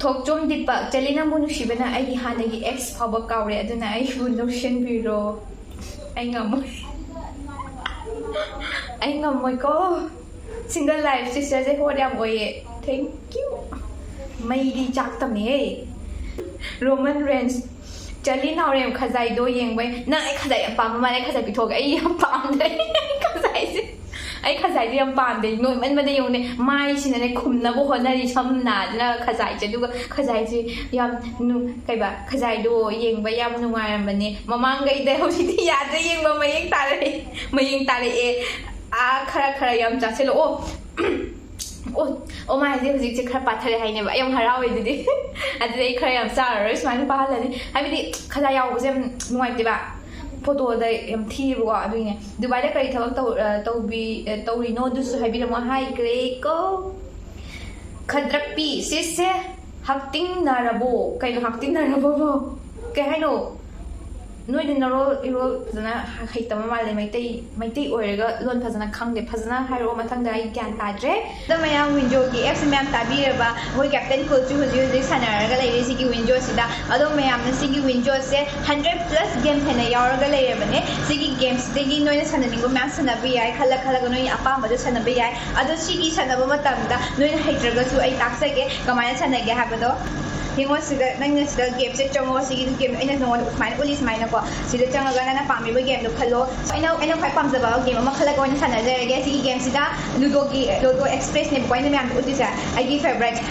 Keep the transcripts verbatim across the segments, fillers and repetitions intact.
ꯊꯣꯛꯆꯣꯝ ꯗꯤꯄꯛ, ꯆꯦꯂꯤ ꯅꯪꯕꯨ ꯅꯨꯡꯁꯤꯕꯅ ꯑꯩꯒꯤ ꯍꯥꯟꯅꯒꯤ ꯑꯦꯛꯁ ꯐꯥꯎꯕ ꯀꯥꯎꯔꯦ, ꯑꯗꯨꯅ ꯑꯩꯕꯨ ꯂꯧꯁꯤꯟꯕꯤꯔꯣ꯫ ꯑꯩ ꯉꯝꯃꯣꯏ꯫ ꯑꯩ ꯉꯝꯃꯣꯏꯀꯣ꯫ ꯁꯤꯡꯒꯜ ꯂꯥꯏꯐ ꯁꯤꯁꯇꯔꯁꯦ ꯍꯣꯠ ꯌꯥꯝ ꯑꯣꯏꯌꯦ꯫ Thank you꯫ ꯃꯩꯗꯤ ꯆꯥꯛꯇꯝꯅꯦꯍꯦ꯫ ꯔꯣꯃꯟ ꯔꯦꯟꯁ, ꯆꯦꯂꯤ ꯅꯥꯎꯔꯦꯝ ꯈꯖꯥꯏꯗꯣ ꯌꯦꯡꯕꯩ꯫ ꯅꯪ ꯑꯩ ꯈꯖꯥꯏ ꯌꯥꯝ ꯄꯥꯝꯕ ꯃꯥꯜꯂꯦ꯫ ꯈꯖꯥꯏ ꯄꯤꯊꯣꯛꯑꯒꯦ꯫ ꯑꯩ ꯌꯥꯝ ꯄꯥꯝꯗꯦ꯫ ꯈꯖꯥꯏꯁꯦ꯫ ꯑꯩ ꯈꯖꯥꯏꯁꯦ ꯌꯥꯝ ꯄꯥꯝꯗꯦ꯫ ꯅꯣꯏꯃꯟꯕꯗ ꯌꯦꯡꯉꯨꯅꯦ꯫ ꯃꯥꯏꯁꯤꯅꯅꯦ ꯈꯨꯝꯅꯕ ꯍꯣꯠꯅꯔꯤ ꯁꯝ ꯅꯥꯗꯅ ꯈꯖꯥꯏꯁꯦ꯫ ꯑꯗꯨꯒ ꯈꯖꯥꯏꯁꯦ ꯌꯥꯝ ꯅꯨ-, ꯀꯩꯕ, ꯈꯖꯥꯏꯗꯣ ꯌꯦꯡꯕ ꯌꯥꯝ ꯅꯨꯡꯉꯥꯏꯔꯝꯕꯅꯦ ꯃꯃꯥꯡꯈꯩꯗ꯫ ꯍꯧꯖꯤꯛꯇꯤ ꯌꯥꯗ꯭ꯔꯦ, ꯌꯦꯡꯕ ꯃꯌꯦꯡ ꯇꯥꯔꯛꯑꯦ꯫ ꯃꯌꯦꯡ ꯇꯥꯔꯛꯑꯦ꯫ ꯑꯥ, ꯈꯔ ꯈꯔ ꯌꯥꯝ ꯆꯥꯁꯤꯜꯂꯛꯑꯣ꯫ ꯑꯣ, ꯑꯣ, ꯃꯥꯏꯁꯦ ꯍꯧꯖꯤꯛꯁꯦ ꯈꯔ ꯄꯥꯊꯔꯦ ꯍꯥꯏꯅꯦꯕ꯫ ꯑꯩ ꯌꯥꯝ ꯍꯔꯥꯎꯋꯦ ꯑꯗꯨꯗꯤ꯫ ꯑꯗꯨꯗꯤ ꯑꯩ ꯈꯔ ꯌꯥꯝ ꯆꯥꯔꯔꯣꯏ ꯁꯨꯃꯥꯏꯅ ꯄꯥꯍꯜꯂꯗꯤ꯫ ꯍꯥꯏꯕꯗꯤ ꯈꯖꯥꯏ ꯌꯥꯎꯕꯁꯦ ꯌꯥꯝ ꯅꯨꯡꯉꯥꯏꯇꯦꯕ꯫ ꯐꯣꯇꯣꯗ ꯌꯥꯝ ꯊꯤꯌꯦꯕꯀꯣ꯫ ꯑꯗꯨꯒꯤꯅꯦ꯫ ꯗꯨꯕꯥꯏꯗ ꯀꯔꯤ ꯊꯕꯛ ꯇꯧ-, ꯑ, ꯇꯧꯕꯤ-, ꯑ, ꯇꯧꯔꯤꯅꯣ ꯑꯗꯨꯁꯨ ꯍꯥꯏꯕꯤꯔꯝꯃꯣ ꯍꯥꯏꯈ꯭ꯔꯦꯀꯣ꯫ ꯈꯗ꯭ꯔꯛꯄꯤ, ꯁꯤꯁꯦ ꯍꯛꯇꯤꯡꯅꯔꯕꯣ? ꯀꯩꯅꯣ ꯍꯛꯇꯤꯡꯅꯔꯕꯣꯕꯣ? ꯀꯩ ꯍꯥꯏꯅꯣ? ꯅꯣꯏꯗꯤ ꯅꯔꯣꯜ ꯏꯔꯣꯜ ꯐꯖꯅ ꯍꯩꯇꯕ ꯃꯥꯜꯂꯦ꯫ ꯃꯩꯇꯩ, ꯃꯩꯇꯩ ꯑꯣꯏꯔꯒ ꯂꯣꯟ ꯐꯖꯅ ꯈꯪꯗꯦ꯫ ꯐꯖꯅ ꯍꯥꯏꯔꯛꯑꯣ ꯃꯊꯪꯗ, ꯑꯩ ꯒ꯭ꯌꯥꯟ ꯇꯥꯗ꯭ꯔꯦ꯫ ꯑꯗꯣ ꯃꯌꯥꯝ ꯋꯤꯟꯖꯣꯒꯤ ꯑꯦꯞꯁꯦ ꯃꯌꯥꯝ ꯇꯥꯕꯤꯔꯕ? ꯑꯩꯈꯣꯏ ꯀꯦꯞꯇꯦꯟ ꯀꯨꯜꯁꯨ ꯍꯧꯖꯤꯛ ꯍꯧꯖꯤꯛ ꯁꯥꯟꯅꯔꯒ ꯂꯩꯔꯦ ꯁꯤꯒꯤ ꯋꯤꯟꯖꯣꯁꯤꯗ꯫ ꯑꯗꯣ ꯃꯌꯥꯝꯅ ꯁꯤꯒꯤ ꯋꯤꯟꯖꯣꯁꯦ hundred plus game ꯍꯦꯟꯅ ꯌꯥꯎꯔꯒ ꯂꯩꯔꯕꯅꯦ꯫ ꯁꯤꯒꯤ ꯒꯦꯝꯁꯤꯗꯒꯤ ꯅꯣꯏꯅ ꯁꯥꯟꯅꯅꯤꯡꯕ ꯃꯌꯥꯝ ꯁꯥꯟꯅꯕ ꯌꯥꯏ, ꯈꯜꯂ ꯈꯜꯂꯒ ꯅꯣꯏꯅ ꯑꯄꯥꯝꯕꯗꯣ ꯁꯥꯟꯅꯕ ꯌꯥꯏ꯫ ꯑꯗꯣ ꯁꯤꯒꯤ ꯁꯥꯟꯅꯕ ꯃꯇꯝꯗ ꯅꯣꯏꯅ ꯍꯩꯇ꯭ꯔꯒꯁꯨ ꯑꯩ ꯇꯥꯛꯆꯒꯦ ꯀꯃꯥꯏꯅ ꯁꯥꯟꯅꯒꯦ ꯍꯥꯏꯕꯗꯣ꯫ ꯌꯦꯡꯉꯣ ꯁꯤꯗ, ꯅꯪꯅ ꯁꯤꯗ ꯒꯦꯝꯁꯦ ꯆꯪꯉꯣ, ꯁꯤꯒꯤ ꯒꯦꯝ ꯑꯩꯅ ꯅꯉꯣꯟꯗ ꯁꯨꯃꯥꯏꯅ ꯎꯠꯂꯤ ꯁꯨꯃꯥꯏꯅꯀꯣ꯫ ꯁꯤꯗ ꯆꯪꯉꯒ ꯅꯪꯅ ꯄꯥꯝꯃꯤꯕ ꯒꯦꯝꯗꯣ ꯈꯜꯂꯣ꯫ ꯑꯩꯅ, ꯑꯩꯅ ꯈ꯭ꯋꯥꯏ ꯄꯥꯝꯖꯕ ꯒꯦꯝ ꯑꯃ ꯈꯜꯂꯒ ꯑꯣꯏꯅ ꯁꯥꯟꯅꯖꯔꯒꯦ꯫ ꯁꯤꯒꯤ ꯒꯦꯝꯁꯤꯗ ꯂꯨꯗꯣꯒꯤ, ꯂꯨꯗꯣ ꯑꯦꯛꯁꯄ꯭ꯔꯦꯁꯅꯦꯕꯀꯣ ꯑꯩꯅ ꯃꯌꯥꯝꯗ ꯎꯠꯂꯤꯁꯦ, ꯑꯩꯒꯤ ꯐꯦꯕꯔꯥꯏꯠ꯫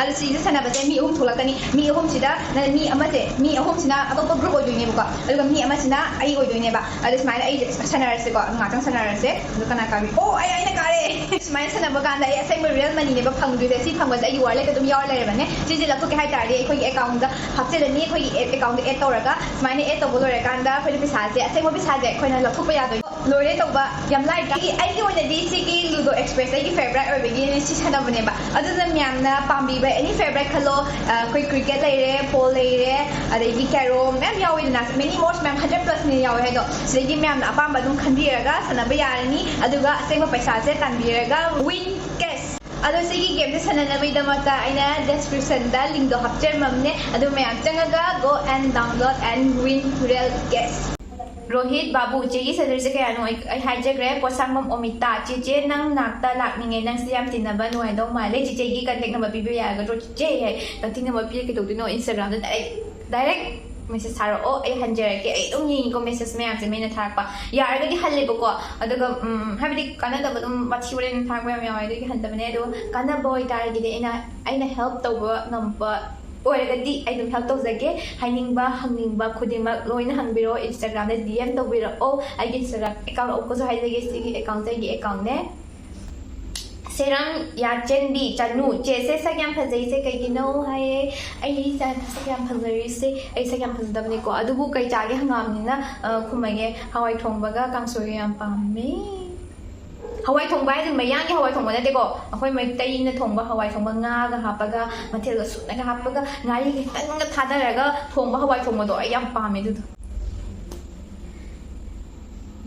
ꯑꯗꯣ ꯁꯤꯁꯦ ꯁꯥꯟꯅꯕꯁꯦ ꯃꯤ ꯑꯍꯨꯝ ꯊꯣꯛꯂꯛꯀꯅꯤ꯫ ꯃꯤ ꯑꯍꯨꯝꯁꯤꯗ ꯅ-, ꯃꯤ ꯑꯃꯁꯦ, ꯃꯤ ꯑꯍꯨꯝꯁꯤꯅ ꯑꯇꯣꯞꯄ ꯒ꯭ꯔꯨꯞ ꯑꯣꯏꯗꯣꯏꯅꯦꯕꯀꯣ, ꯑꯗꯨꯒ ꯃꯤ ꯑꯃꯁꯤꯅ ꯑꯩ ꯑꯣꯏꯗꯣꯏꯅꯦꯕ꯫ ꯑꯗꯣ ꯁꯨꯃꯥꯏꯅ ꯑꯩꯁꯦ ꯁꯥꯟꯅꯔꯁꯦꯀꯣ, ꯑꯗꯨ ꯉꯥꯛꯇꯪ ꯁꯥꯟꯅꯔꯁꯦ꯫ ꯑꯗꯣ ꯀꯅꯥ ꯀꯥꯔꯤ? ꯑꯣ, ꯑꯩ, ꯑꯩꯅ ꯀꯥꯔꯦ꯫ ꯁꯨꯃꯥꯏꯅ ꯁꯥꯟꯅꯕ ꯀꯥꯟꯗ ꯑꯩ ꯑꯁꯦꯡꯕ ꯔꯤꯌꯦꯜ ꯃꯅꯤꯅꯦꯕ ꯐꯪꯗꯣꯏꯁꯦ꯫ ꯁꯤ ꯐꯪꯕꯁꯦ ꯑꯩꯒꯤ ꯋꯥꯂꯦꯠꯇ ꯑꯗꯨꯝ ꯌꯥꯎꯔ ꯂꯩꯔꯕꯅꯦ꯫ ꯁꯤꯁꯦ ꯂꯧꯊꯣꯛꯀꯦ ꯍꯥꯏ ꯇꯥꯔꯗꯤ ꯑꯩꯈꯣꯏꯒꯤ ꯑꯦꯀꯥꯎꯟꯗ ꯍꯥꯞꯆꯤꯜꯂꯅꯤ꯫ ꯑꯩꯈꯣꯏꯒꯤ ꯑꯦ-, ꯑꯦꯀꯥꯎꯟꯗ ꯑꯦꯗ ꯇꯧꯔꯒ ꯁꯨꯃꯥꯏꯅ ꯑꯦꯗ ꯇꯧꯕ ꯂꯣꯏꯔꯀꯥꯟꯗ ꯑꯩꯈꯣꯏꯅ ꯄꯩꯁꯥꯁꯦ, ꯑꯁꯦꯡꯕ ꯄꯩꯁꯥꯁꯦ ꯑꯩꯈꯣꯏꯅ ꯂꯧꯊꯣꯛꯄ ꯌꯥꯗꯣꯏꯅꯦ꯫ ꯂꯣꯏꯔꯦ ꯇꯧꯕ꯫ ꯌꯥꯝ ꯂꯥꯏꯗ꯭ꯔꯥ? ꯑꯩꯒꯤ, ꯑꯩꯒꯤ ꯑꯣꯏꯅꯗꯤ ꯁꯤꯒꯤ ꯂꯨꯗꯣ ꯑꯦꯛꯁꯄ꯭ꯔꯦꯁ ꯑꯩꯒꯤ ꯐꯦꯕꯔꯥꯏꯠ ꯑꯣꯏꯕꯒꯤ ꯁꯤ ꯁꯥꯟꯅꯕꯅꯦꯕ꯫ ꯑꯗꯨꯅ ꯃꯌꯥꯝꯅ ꯄꯥꯝꯕꯤꯕ ꯑꯦꯅꯤ ꯐꯦꯕꯔꯥꯏꯠ ꯈꯜꯂꯣ꯫ ꯑ, ꯑꯩꯈꯣꯏ ꯀ꯭ꯔꯤꯀꯦꯠ ꯂꯩꯔꯦ, ꯄꯣꯜ ꯂꯩꯔꯦ, ꯑꯗꯒꯤ ꯀꯦꯔꯣꯝ ꯃꯌꯥꯝ ꯌꯥꯎꯋꯤꯗꯅ, ꯃꯦꯅꯤ ꯃꯣꯔꯁ ꯃꯌꯥꯝ, ꯍꯟꯗ꯭ꯔꯦꯠ ꯄ꯭ꯂꯁꯅꯦ ꯌꯥꯎꯋꯦ ꯍꯥꯏꯗꯣ꯫ ꯁꯤꯗꯒꯤ ꯃꯌꯥꯝꯅ ꯑꯄꯥꯝꯕ ꯑꯗꯨꯝ ꯈꯟꯕꯤꯔꯒ ꯁꯥꯟꯅꯕ ꯌꯥꯔꯅꯤ꯫ ꯑꯗꯨꯒ ꯑꯁꯦꯡꯕ ꯄꯩꯁꯥꯁꯦ ꯇꯥꯟꯕꯤꯔꯒ win cash꯫ ꯑꯗꯣ ꯁꯤꯒꯤ ꯒꯦꯝꯁꯦ ꯁꯥꯟꯅꯅꯕꯒꯤꯗꯃꯛꯇ ꯑꯩꯅ ꯗꯦꯁꯀ꯭ꯔꯤꯞꯁꯟꯗ ꯂꯤꯡꯗꯣ ꯍꯥꯞꯆꯔꯝꯃꯕꯅꯦ, ꯑꯗꯨ ꯃꯌꯥꯝ ꯆꯪꯉꯒ go and download and win real cash. Rohit ꯕꯥꯕꯨ, ꯆꯦꯒꯤ ꯁꯦꯂꯔꯤꯁꯦ ꯀꯌꯥꯅꯣ? ꯑꯩ ꯑꯩ ꯍꯥꯏꯖꯈ꯭ꯔꯦ꯫ ꯄꯣꯠꯁꯥꯡꯕꯝ ꯑꯣꯃꯤꯇꯥ, ꯆꯦꯆꯦ, ꯅꯪ ꯅꯥꯛꯇ ꯂꯥꯛꯅꯤꯡꯉꯦ, ꯅꯪꯁꯦ ꯌꯥꯝ ꯇꯤꯟꯅꯕ ꯅꯨꯡꯉꯥꯏꯗꯧ ꯃꯥꯜꯂꯦ, ꯆꯦꯆꯦꯒꯤ ꯀꯟꯇꯦꯛ ꯅꯝꯕꯔ ꯄꯤꯕ ꯌꯥꯒꯗ꯭ꯔꯣ? ꯆꯦꯆꯦ ꯍꯥꯏ, ꯀꯟꯇꯦꯛ ꯅꯝꯕꯔ ꯄꯤꯔ ꯀꯩꯗꯧꯗꯣꯏꯅꯣ? ꯏꯟꯁꯇꯥꯒ꯭ꯔꯥꯝꯗ ꯗꯥꯏꯔꯦꯛ ꯗꯥꯏꯔꯦꯛ ꯃꯦꯁꯦꯁ ꯊꯥꯔꯛꯑꯣ, ꯑꯩ ꯍꯟꯖꯔꯛꯀꯦ꯫ ꯑꯩ ꯑꯗꯨꯝ ꯌꯦꯡꯉꯤꯀꯣ ꯃꯦꯁꯦꯁ ꯃꯌꯥꯝꯁꯦ ꯃꯤꯅ ꯊꯥꯔꯛꯄ꯫ ꯌꯥꯔꯒꯗꯤ ꯍꯜꯂꯦꯕꯀꯣ, ꯑꯗꯨꯒ ꯎꯝ, ꯍꯥꯏꯕꯗꯤ ꯀꯥꯟꯅꯗꯕ ꯑꯗꯨꯝ ꯋꯥꯊꯤ ꯋꯥꯔꯦꯝ ꯊꯥꯔꯛꯄ ꯌꯥꯝ ꯌꯥꯎꯋꯦ, ꯑꯗꯨꯒꯤ ꯍꯟꯗꯕꯅꯦ꯫ ꯑꯗꯣ ꯀꯥꯟꯅꯕ ꯑꯣꯏꯇꯥꯔꯒꯗꯤ ꯑꯩꯅ ꯑꯩꯅ ꯍꯦꯜꯞ ꯇꯧꯕ ꯉꯝꯕ ꯑꯣꯏꯔꯒꯗꯤ ꯑꯩ ꯑꯗꯨꯝ ꯍꯦꯜꯞ ꯇꯧꯖꯒꯦ꯫ ꯍꯥꯏꯅꯤꯡꯕ ꯍꯪꯅꯤꯡꯕ ꯈꯨꯗꯤꯡꯃꯛ ꯂꯣꯏꯅ ꯍꯪꯕꯤꯔꯛꯑꯣ, ꯏꯟꯁꯇꯥꯒ꯭ꯔꯥꯝꯗ ꯗꯤ ꯑꯦꯝ ꯇꯧꯕꯤꯔꯛꯑꯣ꯫ ꯑꯩꯒꯤ ꯏꯟꯁꯇꯥꯒ꯭ꯔꯥꯝ ꯑꯦꯀꯥꯎꯟ ꯑꯃꯨꯛꯀꯁꯨ ꯍꯥꯏꯖꯒꯦ, ꯁꯤꯒꯤ ꯑꯦꯀꯥꯎꯟꯁꯦ ꯑꯩꯒꯤ ꯑꯦꯀꯥꯎꯟꯅꯦ꯫ ꯁꯦꯔꯥꯡ ꯌꯥꯆꯦꯟꯕꯤ ꯆꯅꯨ, "ꯆꯦꯁꯦ ꯁꯛ ꯌꯥꯝ ꯐꯖꯩꯁꯦ ꯀꯩꯒꯤꯅꯣ?" ꯍꯥꯏꯌꯦ꯫ ꯑꯩ ꯏꯆꯥ ꯁꯛ ꯌꯥꯝ ꯐꯖꯔꯤꯁꯦ, ꯑꯩ ꯁꯛ ꯌꯥꯝ ꯐꯖꯗꯕꯅꯤꯀꯣ꯫ ꯑꯗꯨꯕꯨ ꯀꯩ ꯆꯥꯒꯦ ꯍꯪꯉꯛꯑꯕꯅꯤꯅ, ꯑ, ꯈꯨꯝꯃꯒꯦ꯫ ꯍꯋꯥꯏ ꯊꯣꯡꯕꯒ ꯀꯥꯡꯁꯣꯏꯒ ꯌꯥꯝ ꯄꯥꯝꯃꯦ꯫ ꯍꯋꯥꯏ ꯊꯣꯡꯕ ꯍꯥꯏꯁꯦ ꯃꯌꯥꯡꯒꯤ ꯍꯋꯥꯏ ꯊꯣꯡꯕ ꯅꯠꯇꯦꯀꯣ, ꯑꯩꯈꯣꯏ ꯃꯩꯇꯩꯅ ꯊꯣꯡꯕ ꯍꯋꯥꯏ ꯊꯣꯡꯕ, ꯉꯥꯒ ꯍꯥꯞꯄꯒ, ꯃꯊꯦꯜꯒ ꯁꯨꯅꯒ ꯍꯥꯞꯄꯒ, ꯉꯥꯔꯤ ꯈꯤꯇꯪꯒ ꯊꯥꯗꯔꯒ ꯊꯣꯡꯕ ꯍꯋꯥꯏ ꯊꯣꯡꯕꯗꯣ ꯑꯩ ꯌꯥꯝ ꯄꯥꯝꯃꯦ ꯑꯗꯨꯗꯣ꯫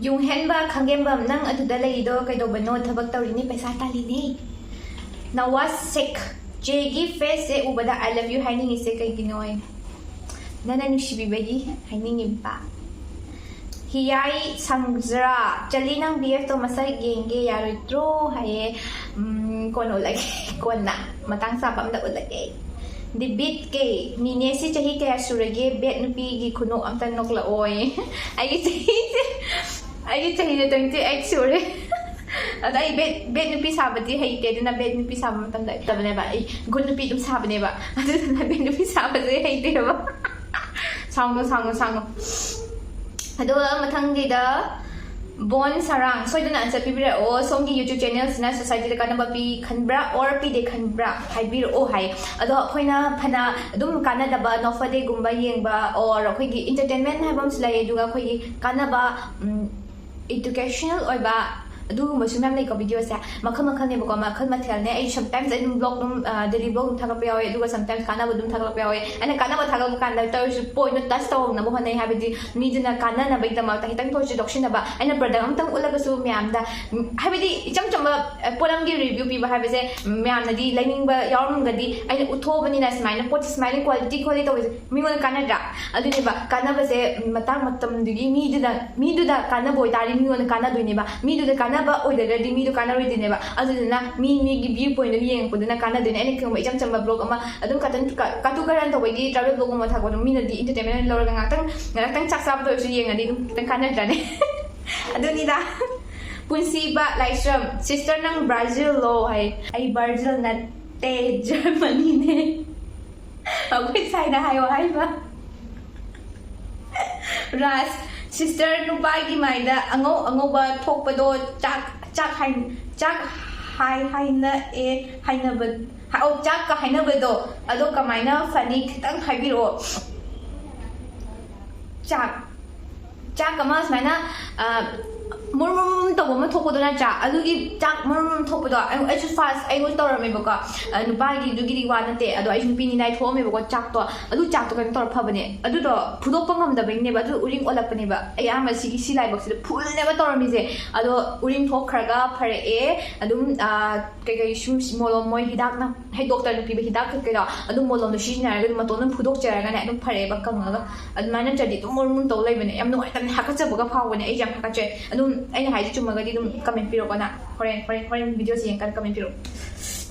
ꯌꯨꯝꯍꯦꯟꯕ ꯈꯥꯡꯒꯦꯝꯕꯝ, ꯅꯪ ꯑꯗꯨꯗ ꯂꯩꯔꯤꯗꯣ ꯀꯩꯗꯧꯕꯅꯣ? ꯊꯕꯛ ꯇꯧꯔꯤꯅꯦ, ꯄꯩꯁꯥ ꯇꯥꯜꯂꯤꯅꯦ꯫ ꯅꯋꯥꯖ ꯁꯦꯈ, ꯆꯦꯒꯤ ꯐꯦꯁꯁꯦ ꯎꯕꯗ "I love you" ꯍꯥꯏꯅꯤꯡꯉꯤꯁꯦ ꯀꯩꯒꯤꯅꯣ? ꯅꯪꯅ ꯅꯨꯡꯁꯤꯕꯤꯕꯒꯤ ꯍꯥꯏꯅꯤꯡꯉꯤꯕ꯫ ꯍꯤꯌꯥꯏ ꯁꯪꯖ꯭ꯔꯥ, "ꯆꯂꯤ, ꯅꯪ ꯕꯤ ꯑꯦꯐꯇꯣ ꯃꯁꯛ ꯌꯦꯡꯒꯦ ꯌꯥꯔꯣꯏꯗ꯭ꯔꯣ?" ꯍꯥꯏꯌꯦ꯫ ꯎꯝ, ꯀꯣꯟꯅ ꯎꯠꯂꯒꯦ, ꯀꯣꯟꯅ ꯃꯇꯥꯡ ꯆꯥꯕ ꯑꯝꯗ ꯎꯠꯂꯒꯦ꯫ ꯗꯤꯕꯤꯠ ꯀꯦ, "ꯅꯤꯅꯦꯁꯤ ꯆꯍꯤ ꯀꯌꯥ ꯁꯨꯔꯒꯦ? ꯕꯦꯠ ꯅꯨꯄꯤꯒꯤ ꯈꯨꯅꯣꯛ ꯑꯝꯇ ꯅꯣꯛꯂꯛꯑꯣꯌꯦ꯫" ꯑꯩꯒꯤ ꯆꯍꯤꯁꯦ, ꯑꯩꯒꯤ ꯆꯍꯤꯁꯦ twenty eight ꯁꯨꯔꯦ꯫ ꯑꯗ ꯑꯩ ꯕꯦꯠ, ꯕꯦꯠ ꯅꯨꯄꯤ ꯁꯥꯕꯗꯤ ꯍꯩꯇꯦ, ꯑꯗꯨꯅ ꯕꯦꯠ ꯅꯨꯄꯤ ꯁꯥꯕ ꯃꯇꯝꯗ ꯍꯩꯇꯕꯅꯦꯕ, ꯑꯩ ꯒꯨꯠ ꯅꯨꯄꯤ ꯑꯗꯨꯝ ꯁꯥꯕꯅꯦꯕ꯫ ꯑꯗꯨꯗꯨꯅ ꯕꯦꯠ ꯅꯨꯄꯤ ꯁꯥꯕꯁꯦ ꯍꯩꯇꯦꯕ꯫ ꯁꯥꯎꯅꯨ, ꯁꯥꯎꯅꯨ, ꯁꯥꯎꯅꯨ꯫ ꯑꯗꯨꯒ ꯃꯊꯪꯒꯤꯗ ꯕꯣꯟ ꯁꯔꯥꯡ, ꯁꯣꯏꯗꯅ ꯑꯟꯁꯔ ꯄꯤꯕꯤꯔꯛꯑꯣ꯫ "ꯁꯣꯝꯒꯤ YouTube ꯆꯦꯅꯦꯜꯁꯤꯅ ꯁꯣꯁꯥꯏꯇꯤꯗ ꯀꯥꯟꯅꯕ ꯄꯤ ꯈꯟꯕ꯭ꯔꯥ or ꯄꯤꯗꯦ ꯈꯟꯕ꯭ꯔꯥ ꯍꯥꯏꯕꯤꯔꯛꯑꯣ" ꯍꯥꯏ꯫ ꯑꯗꯣ ꯑꯩꯈꯣꯏꯅ ꯐꯅ ꯑꯗꯨꯝ ꯀꯥꯟꯅꯗꯕ ꯅꯣꯐꯗꯦꯒꯨꯝꯕ ꯌꯦꯡꯕ or ꯑꯩꯈꯣꯏꯒꯤ entertainment ꯍꯥꯏꯕ ꯑꯃꯁꯨ ꯂꯩ, ꯑꯗꯨꯒ ꯑꯩꯈꯣꯏꯒꯤ ꯀꯥꯟꯅꯕ, ꯎꯝ, educational ꯑꯣꯏꯕ ꯑꯗꯨꯒꯨꯝꯕꯁꯨ ꯃꯌꯥꯝ ꯂꯩꯀꯣ꯫ ꯚꯤꯗꯤꯑꯣꯁꯦ ꯃꯈꯜ ꯃꯈꯜꯅꯦꯕꯀꯣ, ꯃꯈꯜ ꯃꯊꯦꯜꯅꯦ꯫ ꯑꯩ sometimes ꯑꯩ ꯑꯗꯨꯝ ꯕ꯭ꯂꯣꯒ ꯑꯗꯨꯝ ꯗꯦꯂꯤ ꯕ꯭ꯂꯣꯒ ꯑꯗꯨꯝ ꯊꯥꯒꯠꯄ ꯌꯥꯎꯋꯦ, ꯑꯗꯨꯒ sometimes ꯀꯥꯟꯅꯕ ꯑꯗꯨꯝ ꯊꯥꯒꯠꯂꯛꯄ ꯌꯥꯎꯋꯦ꯫ ꯑꯩꯅ ꯀꯥꯟꯅꯕ ꯊꯥꯒꯠꯂꯛꯄ ꯀꯥꯟꯗ ꯇꯧꯔꯁꯨ ꯄꯣꯏꯟꯠꯇꯣ ꯇꯆ ꯇꯧꯍꯧꯅꯕ ꯍꯣꯠꯅꯩ, ꯍꯥꯏꯕꯗꯤ ꯃꯤꯗꯨꯅ ꯀꯥꯟꯅꯅꯕꯒꯤꯗꯃꯛꯇ ꯈꯤꯇꯪ ꯊꯣꯛꯑꯁꯨ ꯂꯧꯁꯤꯟꯅꯕ꯫ ꯑꯩꯅ ꯄ꯭ꯔꯗꯛ ꯑꯝꯇꯪ ꯎꯠꯂꯒꯁꯨ ꯃꯌꯥꯝꯗ, ꯎꯝ, ꯍꯥꯏꯕꯗꯤ ꯏꯆꯝ ꯆꯝꯕ ꯑ, ꯄꯣꯠ ꯑꯃꯒꯤ ꯔꯤꯚ꯭ꯌꯨ ꯄꯤꯕ ꯍꯥꯏꯕꯁꯦ, ꯎꯝ, ꯃꯌꯥꯝꯅꯗꯤ ꯂꯩꯅꯤꯡꯕ ꯌꯥꯎꯔꯝꯒꯗꯤ, ꯑꯩꯅ ꯎꯠꯊꯣꯛꯑꯕꯅꯤꯅ ꯁꯨꯃꯥꯏꯅ ꯄꯣꯠꯁꯦ ꯁꯨꯃꯥꯏꯅ ꯀ꯭ꯋꯥꯂꯤꯇꯤ ꯈꯣꯠꯂꯤ ꯇꯧꯕꯁꯦ ꯃꯤꯉꯣꯟꯗ ꯀꯥꯟꯅꯗ꯭ꯔꯥ? ꯑꯗꯨꯅꯦꯕ ꯀꯥꯟꯅꯕꯁꯦ, ꯎꯝ, ꯃꯇꯥꯡ ꯃꯇꯝꯗꯨꯒꯤ ꯃꯤꯗꯨꯗ, ꯃꯤꯗꯨꯗ ꯀꯥꯟꯅꯕ ꯑꯣꯏꯇꯥꯔꯗꯤ ꯃꯤꯉꯣꯟꯗ ꯀꯥꯟꯅꯗꯣꯏꯅꯦꯕ꯫ ꯃꯤꯗꯨꯗ ꯀꯥꯟꯅꯕ ꯑꯣꯏꯗ꯭ꯔꯒꯗꯤ ꯃꯤꯗꯣ ꯀꯥꯟꯅꯔꯣꯏꯗꯣꯏꯅꯦꯕ꯫ ꯑꯗꯨꯗꯨꯅ ꯃꯤ ꯃꯤꯒꯤ ꯚ꯭ꯌꯨ ꯄꯣꯏꯟꯠ ꯑꯗꯨꯝ ꯌꯦꯡꯉꯛꯄꯗꯨꯅ ꯀꯥꯟꯅꯗꯣꯏꯅꯦ꯫ ꯑꯩꯅ ꯀꯩꯒꯨꯝꯕ ꯏꯆꯝ ꯆꯝꯕ ꯕ꯭ꯂꯣꯒ ꯑꯃ ꯑꯗꯨꯝ ꯀꯥꯇꯨ ꯀꯥꯔꯟ ꯇꯧꯕꯒꯤ ꯇ꯭ꯔꯥꯏꯕꯦꯜ ꯕ꯭ꯂꯣꯒ ꯑꯃ ꯊꯥꯛꯄꯗꯣ ꯃꯤꯅꯗꯤ ꯑꯦꯟꯇꯔꯇꯦꯟꯃꯦꯟ ꯑꯣꯏꯅ ꯂꯧꯔꯒ ꯉꯥꯛꯇꯪ, ꯉꯥꯛꯇꯪ ꯆꯥꯛ ꯆꯥꯕꯗ ꯑꯣꯏꯔꯁꯨ ꯌꯦꯡꯉꯗꯤ ꯑꯗꯨꯝ ꯈꯤꯇꯪ ꯀꯥꯟꯅꯗ꯭ꯔꯥꯅꯦ? ꯑꯗꯨꯅꯤꯗ꯫ ꯄꯨꯟꯁꯤꯕ ꯂꯥꯏꯁ꯭ꯔꯝ, "Sister, ꯅꯪ Brazil ꯂꯣ?" ꯍꯥꯏ꯫ "ꯑꯩ Brazil ꯅꯠꯇꯦ, Germany ꯅꯦ꯫ ꯑꯩꯈꯣꯏ ꯁꯥꯏꯅ ꯍꯥꯏꯌꯣ ꯍꯥꯏꯕ꯫" ꯔꯥꯖ, "Sister, ꯅꯨꯄꯥꯒꯤ ꯃꯥꯏꯗ ꯑꯉꯧ ꯑꯉꯧꯕ ꯊꯣꯛꯄꯗꯣ ꯆꯥꯛ, ꯆꯥꯛ ꯍꯥꯏ, ꯆꯥꯛ ꯍꯥꯏ, ꯍꯥꯏꯅ, ꯑꯦ, ꯍꯥꯏꯅꯕ, ꯑꯧ, ꯆꯥꯛꯀ ꯍꯥꯏꯅꯕꯗꯣ, ꯑꯗꯣ ꯀꯃꯥꯏꯅ ꯐꯅꯤ? ꯈꯤꯇꯪ ꯍꯥꯏꯕꯤꯔꯛꯑꯣ꯫" ꯆꯥꯛ, ꯆꯥꯛ ꯑꯃ ꯁꯨꯃꯥꯏꯅ, ꯑ, ꯃꯨꯔꯨꯝ ꯃꯨꯔꯨꯝ ꯇꯧꯕ ꯑꯃ ꯊꯣꯛꯄꯗꯣ ꯅꯠꯇ꯭ꯔꯥ? ꯑꯗꯨꯒꯤ ꯆꯥꯛ ꯃꯨꯔꯨꯝ ꯃꯨꯔꯨꯝ ꯊꯣꯛꯄꯗꯣ ꯑꯩ, ꯑꯩꯁꯨ ꯐꯥꯔꯁ ꯑꯩꯉꯣꯟꯗ ꯇꯧꯔꯝꯃꯦꯕꯀꯣ꯫ ꯑ, ꯅꯨꯄꯥꯒꯤꯗꯨꯒꯤꯗꯤ ꯋꯥ ꯅꯠꯇꯦ, ꯑꯗꯣ ꯑꯩꯁꯨ ꯅꯨꯄꯤꯅꯤꯅ ꯑꯩ ꯊꯣꯛꯑꯝꯃꯦꯕꯀꯣ꯫ ꯆꯥꯛꯇꯣ, ꯑꯗꯨ ꯆꯥꯛꯇꯣ ꯀꯩꯅꯣ ꯇꯧꯔ ꯐꯕꯅꯦ꯫ ꯑꯗꯨꯗꯣ ꯐꯨꯗꯣꯛꯄ ꯉꯝꯗꯕꯩꯅꯦꯕ, ꯑꯗꯨ ꯎꯔꯤꯡ ꯑꯣꯜꯂꯛꯄꯅꯦꯕ꯫ ꯑꯩ ꯑꯍꯥꯟꯕ ꯁꯤꯒꯤ ꯁꯤ ꯂꯥꯏꯕꯛꯁꯤꯗ ꯐꯨꯜꯅꯦꯕ ꯇꯧꯔꯝꯃꯤꯁꯦ꯫ ꯑꯗꯣ ꯎꯔꯤꯡ ꯊꯣꯛꯈ꯭ꯔꯒ ꯐꯔꯛꯑꯦ꯫ ꯑꯗꯨꯝ, ꯑ, ꯀꯩꯀꯩ ꯁꯨꯝ ꯃꯣꯂꯣꯝ, ꯃꯣꯏ ꯍꯤꯗꯥꯛꯅ, ꯍꯥꯏ, ꯗꯣꯛꯇꯔꯅ ꯄꯤꯕ ꯍꯤꯗꯥꯛ ꯀꯩꯀꯩꯗꯣ ꯑꯗꯨꯝ ꯃꯣꯂꯣꯝꯗꯣ ꯁꯤꯖꯤꯟꯅꯔꯒ ꯑꯗꯨꯝ ꯃꯇꯣꯟ ꯑꯗꯨꯝ ꯐꯨꯗꯣꯛꯆꯔꯒꯅꯦ ꯑꯗꯨꯝ ꯐꯔꯛꯑꯦꯕ ꯀꯪꯉꯒ꯫ ꯑꯗꯨꯃꯥꯏꯅ ꯅꯠꯇ꯭ꯔꯗꯤ ꯑꯗꯨꯝ ꯃꯨꯔꯨꯝ ꯃꯨꯔꯨꯝ ꯇꯧ ꯂꯩꯕꯅꯦ꯫ ꯌꯥꯝ ꯅꯨꯡꯉꯥꯏꯇꯕꯅꯦ, ꯍꯥꯀꯠꯆꯕꯒ ꯐꯥꯎꯕꯅꯦ꯫ ꯑꯩꯁꯦ ꯌꯥꯝ ꯍꯥꯀꯠꯆꯩ꯫ ꯑꯗꯨꯝ ꯑꯩꯅ ꯍꯥꯏꯁꯦ ꯆꯨꯝꯃꯒꯗꯤ ꯑꯗꯨꯝ ꯀꯃꯦꯟ ꯄꯤꯔꯛꯑꯣꯀꯣ ꯅꯪ꯫ ꯍꯣꯔꯦꯟ, ꯍꯣꯔꯦꯟ, ꯍꯣꯔꯦꯟ ꯚꯤꯗꯤꯑꯣꯁꯦ ꯌꯦꯡꯉꯀꯥꯟꯗ ꯀꯃꯦꯟ ꯄꯤꯔꯛꯑꯣ꯫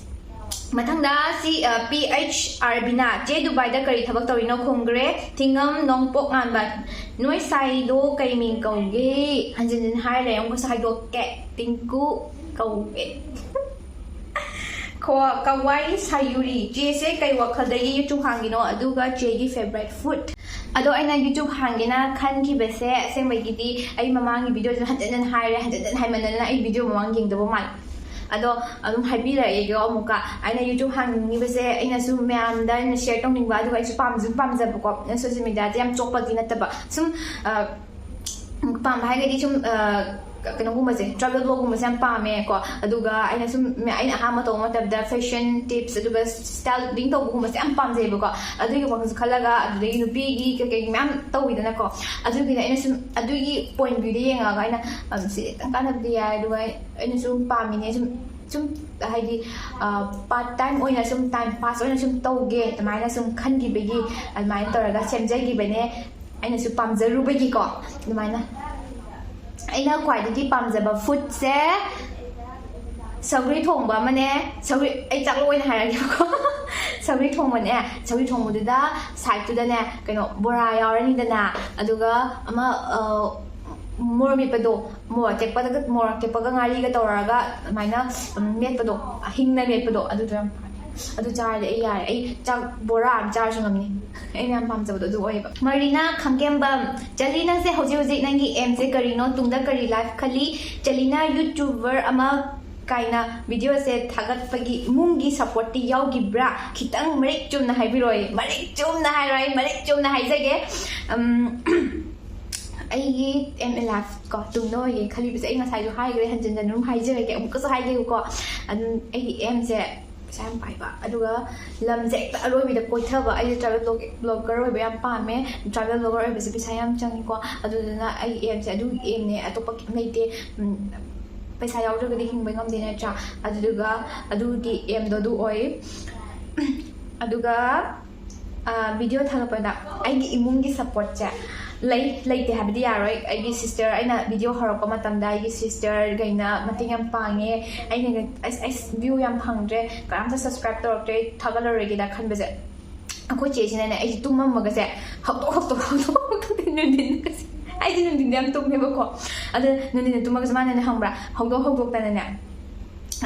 ꯃꯊꯪꯗ ꯁꯤ, ꯑ, ꯄꯤ ꯑꯩꯆ ꯑꯥꯔ ꯕꯤꯅꯥ, "ꯆꯦ, ꯗꯨꯕꯥꯏꯗ ꯀꯔꯤ ꯊꯕꯛ ꯇꯧꯔꯤꯅꯣ?" ꯈꯨꯝꯈ꯭ꯔꯦ꯫ ꯊꯤꯡꯉꯝ ꯅꯣꯡꯄꯣꯛ ꯉꯥꯟꯕ, "ꯅꯣꯏ ꯁꯥꯏꯗꯣ ꯀꯩ ꯃꯤꯡ ꯀꯧꯒꯦ?" ꯍꯟꯖꯤꯟ ꯍꯟꯖꯤꯟ ꯍꯥꯏꯔꯦ, ꯑꯃꯨꯛꯀꯁꯨ ꯍꯥꯏꯗꯣꯛꯀꯦ꯫ ꯇꯤꯡꯀꯨ ꯀꯧꯋꯦ꯫ ꯈꯣ-, ꯀꯋꯥꯏ ꯁꯥꯌꯨꯔꯤ, "ꯆꯦꯁꯦ ꯀꯩ ꯋꯥꯈꯜꯗꯒꯤ YouTube ꯍꯥꯡꯒꯤꯅꯣ? ꯑꯗꯨꯒ ꯆꯦꯒꯤ favourite food?" ꯑꯗꯣ ꯑꯩꯅ YouTube ꯍꯥꯡꯒꯦꯅ ꯈꯟꯈꯤꯕꯁꯦ, ꯑꯁꯦꯡꯕꯒꯤꯗꯤ ꯑꯩ ꯃꯃꯥꯡꯒꯤ ꯚꯤꯗꯤꯑꯣꯁꯨ ꯍꯟꯖꯟ ꯍꯟꯖꯟ ꯍꯥꯏꯔꯦ, ꯍꯟꯖꯟ ꯍꯟꯖꯟ ꯍꯥꯏꯃꯟꯗꯅ ꯑꯩ ꯚꯤꯗꯤꯑꯣ ꯃꯃꯥꯡ ꯌꯦꯡꯗꯕ ꯃꯥꯜꯂꯦ꯫ ꯑꯗꯣ ꯑꯗꯨꯝ ꯍꯥꯏꯕꯤꯔꯛꯑꯒꯦꯀꯣ ꯑꯃꯨꯛꯀ꯫ ꯑꯩꯅ YouTube ꯍꯥꯡꯅꯤꯡꯉꯤꯕꯁꯦ, ꯑꯩꯅꯁꯨ ꯃꯌꯥꯝꯗ ꯑꯩꯅ ꯁꯤꯌꯔ ꯇꯧꯅꯤꯡꯕ, ꯑꯗꯨꯒ ꯑꯩꯁꯨ ꯄꯥꯝꯁꯨ ꯄꯥꯝꯖꯕꯀꯣ꯫ ꯁꯣꯁꯤꯌꯦꯜ ꯃꯦꯗꯤꯌꯥꯁꯦ ꯌꯥꯝ ꯆꯣꯞꯄꯗꯤ ꯅꯠꯇꯕ, ꯁꯨꯝ, ꯑ, ꯄꯥꯝꯕ ꯍꯥꯏꯔꯒꯗꯤ ꯁꯨꯝ, ꯑ, ꯀꯩꯅꯣꯒꯨꯝꯕꯁꯦ, travel vlogꯒꯨꯝꯕꯁꯦ ꯌꯥꯝ ꯄꯥꯝꯃꯦꯀꯣ꯫ ꯑꯗꯨꯒ ꯑꯩꯅ ꯁꯨꯝ ꯑꯩꯅ ꯑꯍꯥꯟꯕ ꯇꯧꯕ ꯃꯇꯝꯗ fashion tips ꯑꯗꯨꯒ styling ꯇꯧꯕꯒꯨꯝꯕꯁꯦ ꯌꯥꯝ ꯄꯥꯝꯖꯩꯕꯀꯣ꯫ ꯑꯗꯨꯒꯤ ꯋꯥꯈꯜꯁꯨ ꯈꯜꯂꯒ, ꯑꯗꯨꯗꯒꯤ ꯅꯨꯄꯤꯒꯤ ꯀꯩꯀꯩ ꯃꯌꯥꯝ ꯇꯧꯋꯤꯗꯅꯀꯣ꯫ ꯑꯗꯨꯒꯤꯅꯦ ꯑꯩꯅ ꯁꯨꯝ ꯑꯗꯨꯒꯤ point of viewꯗ ꯌꯦꯡꯉꯒ ꯑꯩꯅ, "ꯑꯝ, ꯁꯤ ꯈꯤꯇꯪ ꯀꯥꯟꯅꯕꯗꯤ ꯌꯥꯏ", ꯑꯗꯨꯒ ꯑꯩꯅ ꯁꯨꯝ ꯄꯥꯝꯃꯤꯅꯦ ꯁꯨꯝ ꯁꯨꯝ ꯍꯥꯏꯗꯤ part time ꯑꯣꯏꯅ ꯁꯨꯝ time pass ꯑꯣꯏꯅ ꯁꯨꯝ ꯇꯧꯒꯦ ꯑꯗꯨꯃꯥꯏꯅ ꯁꯨꯝ ꯈꯟꯈꯤꯕꯒꯤ ꯑꯗꯨꯃꯥꯏꯅ ꯇꯧꯔꯒ ꯁꯦꯝꯖꯈꯤꯕꯅꯦ꯫ ꯑꯩꯅꯁꯨ ꯄꯥꯝꯖꯔꯨꯕꯒꯤꯀꯣ꯫ ꯑꯗꯨꯃꯥꯏꯅ ꯑꯩꯅ ꯈ꯭ꯋꯥꯏꯗꯒꯤ ꯄꯥꯝꯖꯕ foodꯁꯦ ꯁꯧꯒ꯭ꯔꯤ ꯊꯣꯡꯕ ꯑꯃꯅꯦ꯫ ꯁꯧꯒ꯭ꯔꯤ, ꯑꯩ ꯆꯥꯛ ꯂꯣꯏꯅ ꯍꯥꯏꯔꯒꯦꯕꯀꯣ꯫ ꯁꯧꯒ꯭ꯔꯤ ꯊꯣꯡꯕꯅꯦ꯫ ꯁꯧꯒ꯭ꯔꯤ ꯊꯣꯡꯕꯗꯨꯗ sideꯇꯨꯗꯅꯦ ꯀꯩꯅꯣ ꯕꯣꯔꯥ ꯌꯥꯎꯔꯅꯤꯗꯅ, ꯑꯗꯨꯒ ꯑꯃ, ꯑ, ꯃꯣꯔꯣꯛ ꯃꯦꯠꯄꯗꯣ, ꯃꯣꯔꯣꯛ ꯑꯇꯦꯛꯄꯗꯒ, ꯃꯣꯔꯣꯛ ꯑꯇꯦꯛꯄꯒ ꯉꯥꯔꯤꯒ ꯇꯧꯔꯒ ꯑꯗꯨꯃꯥꯏꯅ, ꯎꯝ, ꯃꯦꯠꯄꯗꯣ, ꯍꯤꯡꯅ ꯃꯦꯠꯄꯗꯣ, ꯑꯗꯨꯗꯣ ꯌꯥꯝ ꯄꯥꯝꯃꯦ꯫ ꯑꯗꯨ ꯆꯥꯔꯗꯤ ꯑꯩ ꯌꯥꯔꯦ, ꯑꯩ ꯆꯥꯛ ꯕꯣꯔꯥ ꯑꯃ ꯆꯥꯔꯁꯨ ꯉꯝꯅꯤ꯫ ꯑꯩꯅ ꯌꯥꯝ ꯄꯥꯝꯖꯕꯗꯣ ꯑꯗꯨ ꯑꯣꯏꯌꯦꯕ꯫ ꯃꯔꯤꯅꯥ ꯈꯝꯒꯦꯝꯕꯝ, ꯆꯂꯤ, ꯅꯪꯁꯦ ꯍꯧꯖꯤꯛ ꯍꯧꯖꯤꯛ ꯅꯪꯒꯤ aimꯁꯦ ꯀꯔꯤꯅꯣ? ꯇꯨꯡꯗ ꯀꯔꯤ life ꯈꯜꯂꯤ? ꯆꯂꯤꯅ YouTuber ꯑꯃ ꯀꯥꯏꯅ videoꯁꯦ ꯊꯥꯒꯠꯄꯒꯤ ꯏꯃꯨꯡꯒꯤ supportꯇꯤ ꯌꯥꯎꯈꯤꯕ꯭ꯔꯥ? ꯈꯤꯇꯪ ꯃꯔꯤꯛ ꯆꯨꯝꯅ ꯍꯥꯏꯕꯤꯔꯛꯑꯣ꯫ ꯃꯔꯤꯛ ꯆꯨꯝꯅ ꯍꯥꯏꯔꯣꯏ, ꯃꯔꯤꯛ ꯆꯨꯝꯅ ꯍꯥꯏꯖꯒꯦ꯫ ꯎꯝ, ꯑꯩꯒꯤ aim in life ꯀꯣ, ꯇꯨꯡꯗ ꯑꯣꯏꯒꯦ ꯈꯜꯂꯤꯕꯁꯦ ꯑꯩ ꯉꯁꯥꯏꯁꯨ ꯍꯥꯏꯈ꯭ꯔꯦ, ꯍꯟꯖꯤꯟ ꯍꯟꯖꯤꯟ ꯑꯗꯨꯝ ꯍꯥꯏꯖꯔꯒꯦ, ꯑꯃꯨꯛꯀꯁꯨ ꯍꯥꯏꯒꯦꯕꯀꯣ꯫ ꯑꯗꯨꯝ ꯑꯩꯒꯤ aimꯁꯦ ꯄꯩꯁꯥ ꯌꯥꯝ ꯄꯥꯏꯕ, ꯑꯗꯨꯒ ꯂꯝꯁꯦ ꯍꯦꯛꯇ ꯑꯔꯣꯏꯕꯤꯗ ꯀꯣꯏꯊꯕ꯫ ꯑꯩꯁꯦ travel vlog-, vlogger ꯑꯣꯏꯕ ꯌꯥꯝ ꯄꯥꯝꯃꯦ꯫ Travel vlogger ꯑꯣꯏꯕꯁꯦ ꯄꯩꯁꯥ ꯌꯥꯝ ꯆꯪꯉꯤꯀꯣ, ꯑꯗꯨꯗꯨꯅ ꯑꯩꯒꯤ aimꯁꯦ ꯑꯗꯨꯒꯤ aimꯅꯦ, ꯑꯇꯣꯞꯄ ꯀꯩꯝ ꯂꯩꯇꯦ꯫ ꯎꯝ, ꯄꯩꯁꯥ ꯌꯥꯎꯗ꯭ꯔꯒꯗꯤ ꯍꯤꯡꯕ ꯉꯝꯗꯦ ꯅꯠꯇ꯭ꯔꯥ? ꯑꯗꯨꯗꯨꯒ ꯑꯗꯨꯒꯤ aimꯗꯣ ꯑꯗꯨ ꯑꯣꯏ꯫ ꯑꯗꯨꯒ ꯑ, video ꯊꯥꯒꯠꯄꯗ ꯑꯩꯒꯤ ꯏꯃꯨꯡꯒꯤ supportꯁꯦ ꯂꯩ, ꯂꯩꯇꯦ ꯍꯥꯏꯕꯗꯤ ꯌꯥꯔꯣꯏ꯫ ꯑꯩꯒꯤ sister, ꯑꯩꯅ video ꯍꯧꯔꯛꯄ ꯃꯇꯝꯗ ꯑꯩꯒꯤ sisterꯈꯩꯅ ꯃꯇꯦꯡ ꯌꯥꯝ ꯄꯥꯡꯉꯦ꯫ ꯑꯩꯅ, "ꯑꯁ, ꯑꯁ, view ꯌꯥꯝ ꯐꯪꯗ꯭ꯔꯦ, ꯀꯅꯥꯝꯇ subscribe ꯇꯧꯔꯛꯇ꯭ꯔꯦ, ꯊꯥꯒꯠꯂꯔꯣꯏꯒꯦꯗ" ꯈꯟꯕꯁꯦ, ꯑꯩꯈꯣꯏ ꯆꯦꯁꯤꯅꯅꯦ ꯑꯩꯁꯦ ꯇꯨꯝꯃꯝꯃꯒꯁꯦ ꯍꯧꯗꯣꯛ, ꯍꯧꯗꯣꯛ, ꯍꯧꯗꯣꯛ, ꯍꯧꯗꯣꯛ, ꯅꯨꯡꯊꯤꯟꯒꯁꯦ, ꯑꯩꯗꯤ ꯅꯨꯡꯊꯤꯟꯗ ꯌꯥꯝ ꯇꯨꯝꯃꯦꯕꯀꯣ꯫ ꯑꯗ ꯅꯨꯡꯊꯤꯟꯗ ꯇꯨꯝꯃꯒꯁꯦ ꯃꯥꯅꯅꯦ, ꯈꯪꯕ꯭ꯔꯥ, ꯍꯧꯗꯣꯛ ꯍꯧꯗꯣꯛꯇꯅꯅꯦ,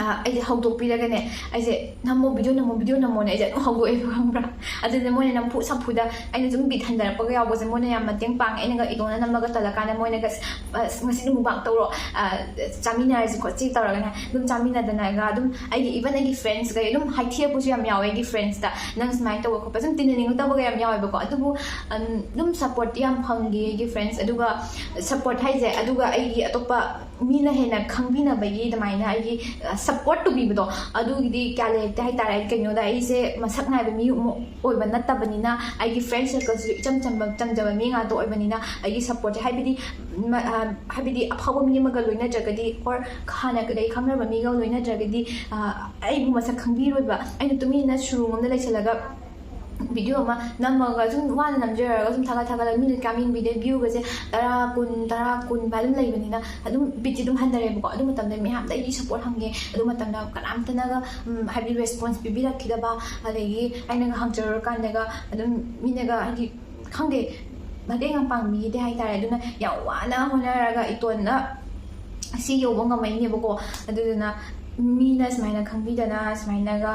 ꯑ, ꯑꯩꯁꯦ ꯍꯧꯗꯣꯛꯄꯤꯔꯒꯅꯦ, ꯑꯩꯁꯦ, "ꯅꯝꯃꯣ, video ꯅꯝꯃꯣ, video ꯅꯝꯃꯣꯅꯦ", ꯑꯩꯁꯦ ꯑꯗꯨꯝ ꯍꯧꯗꯣꯛꯑꯦꯕ, ꯈꯪꯕ꯭ꯔꯥ? ꯑꯗꯨꯅ ꯃꯣꯏꯅ ꯅꯝꯐꯨ ꯁꯥꯐꯨꯗ ꯑꯩꯅ ꯁꯨꯝ ꯕꯤꯠ ꯍꯟꯊꯔꯛꯄꯒ ꯌꯥꯎꯕꯁꯦ ꯃꯣꯏꯅ ꯌꯥꯝ ꯃꯇꯦꯡ ꯄꯥꯡꯉꯦ꯫ ꯑꯩꯅꯒ ꯏꯇꯣꯝꯅ ꯅꯝꯃꯒ ꯇꯜꯂꯀꯥꯟꯗ ꯃꯣꯏꯅꯒ, "ꯑꯁ, ꯉꯁꯤꯗꯤ mukbang ꯇꯧꯔꯣ, ꯑ, ꯆꯥꯃꯤꯟꯅꯔꯁꯤ ꯈꯣꯠꯁꯤ" ꯇꯧꯔꯒꯅꯦ ꯑꯗꯨꯝ ꯆꯥꯃꯤꯟꯅꯗꯅꯒ ꯑꯗꯨꯝ ꯑꯩꯒꯤ, even ꯑꯩꯒꯤ friendsꯈꯩ ꯑꯗꯨꯝ ꯍꯥꯏꯊꯤꯔꯛꯄꯁꯨ ꯌꯥꯝ ꯌꯥꯎꯋꯦ ꯑꯩꯒꯤ friendsꯇ꯫ "ꯅꯪ ꯁꯨꯃꯥꯏꯅ ꯇꯧꯕ ꯈꯣꯠꯄ", ꯁꯨꯝ ꯇꯤꯟꯅꯅꯤꯡꯉꯛꯇꯕꯒ ꯌꯥꯝ ꯌꯥꯎꯋꯦꯕꯀꯣ꯫ ꯑꯗꯨꯕꯨ, ꯑꯝ, ꯑꯗꯨꯝ supportꯇꯤ ꯌꯥꯝ ꯐꯪꯈꯤ ꯑꯩꯒꯤ friends꯫ ꯑꯗꯨꯒ support ꯍꯥꯏꯁꯦ, ꯑꯗꯨꯒ ꯑꯩꯒꯤ ꯑꯇꯣꯞꯄ ꯃꯤꯅ ꯍꯦꯟꯅ ꯈꯪꯕꯤꯅꯕꯒꯤ ꯑꯗꯨꯃꯥꯏꯅ ꯑꯩꯒꯤ ꯁꯞꯄꯣꯔꯠ ꯇꯧꯕꯤꯕꯗꯣ, ꯑꯗꯨꯒꯤꯗꯤ ꯀꯌꯥ ꯂꯩꯔꯛꯇꯦ ꯍꯥꯏꯇꯥꯔꯦ꯫ ꯀꯩꯅꯣꯗ ꯑꯩꯁꯦ ꯃꯁꯛ ꯅꯥꯏꯕ ꯃꯤ ꯑꯃ ꯑꯣꯏꯕ ꯅꯠꯇꯕꯅꯤꯅ, ꯑꯩꯒꯤ ꯐ꯭ꯔꯦꯟ ꯁꯔꯀꯜꯁꯤꯁꯨ ꯏꯆꯝ ꯆꯝꯕ, ꯆꯝꯖꯕ ꯃꯤ ꯉꯥꯛꯇ ꯑꯣꯏꯕꯅꯤꯅ, ꯑꯩꯒꯤ ꯁꯞꯄꯣꯔꯠꯁꯦ, ꯍꯥꯏꯕꯗꯤ ꯃ-, ꯑ, ꯍꯥꯏꯕꯗꯤ ꯑꯐꯥꯎꯕ ꯃꯤ ꯑꯃꯒ ꯂꯣꯏꯅꯗ꯭ꯔꯒꯗꯤ, or ꯍꯥꯟꯅ ꯀꯩꯗꯩ ꯈꯪꯅꯔꯕ ꯃꯤꯒ ꯂꯣꯏꯅꯗ꯭ꯔꯒꯗꯤ, ꯑ, ꯑꯩꯕꯨ ꯃꯁꯛ ꯈꯪꯕꯤꯔꯣꯏꯕ꯫ ꯑꯩꯅ ꯇꯨꯃꯤꯟꯅ ꯁꯨꯔꯨꯡ ꯑꯃꯗ ꯂꯩꯁꯜꯂꯒ ꯚꯤꯗꯤꯑꯣ ꯑꯃ ꯅꯝꯃꯒ ꯁꯨꯝ ꯋꯥꯅ ꯅꯝꯖꯔꯒ ꯁꯨꯝ ꯊꯥꯒꯠ ꯊꯥꯒꯠꯂꯒ ꯃꯤꯅ ꯀꯌꯥꯝ ꯌꯦꯡꯕꯤꯗꯦ, ꯚ꯭ꯌꯨꯒꯁꯦ ꯇꯔꯥ, ꯀꯨꯟ, ꯇꯔꯥ, ꯀꯨꯟ ꯚꯥꯏ ꯑꯗꯨꯝ ꯂꯩꯕꯅꯤꯅ, ꯑꯗꯨꯝ ꯕꯤꯠꯁꯦ ꯑꯗꯨꯝ ꯍꯟꯊꯔꯦꯕꯀꯣ꯫ ꯑꯗꯨ ꯃꯇꯝꯗ ꯃꯌꯥꯝꯗ ꯑꯩꯒꯤ ꯁꯞꯄꯣꯔꯠ ꯍꯪꯉꯦ, ꯑꯗꯨ ꯃꯇꯝꯗ ꯀꯅꯥꯝꯇꯅꯒ, ꯎꯝ, ꯍꯥꯏꯕꯗꯤ ꯔꯦꯁꯄꯣꯟꯁ ꯄꯤꯕꯤꯔꯛꯈꯤꯗꯕ, ꯑꯗꯒꯤ ꯑꯩꯅꯒ ꯍꯪꯖꯔꯨꯔꯀꯥꯟꯗꯒ ꯑꯗꯨꯝ ꯃꯤꯅꯒ, ꯍꯥꯏꯗꯤ, ꯈꯪꯗꯦ, ꯃꯇꯦꯡ ꯌꯥꯝ ꯄꯥꯡꯕꯤꯈꯤꯗꯦ ꯍꯥꯏꯇꯥꯔꯦ꯫ ꯑꯗꯨꯅ ꯌꯥꯝ ꯋꯥꯅ ꯍꯣꯠꯅꯔꯒ ꯏꯇꯣꯟꯅ ꯁꯤ ꯌꯧꯕ ꯉꯝꯃꯛꯏꯅꯦꯕꯀꯣ꯫ ꯑꯗꯨꯗꯨꯅ ꯃꯤꯅ ꯁꯨꯃꯥꯏꯅ ꯈꯪꯕꯤꯗꯅ, ꯁꯨꯃꯥꯏꯅꯒ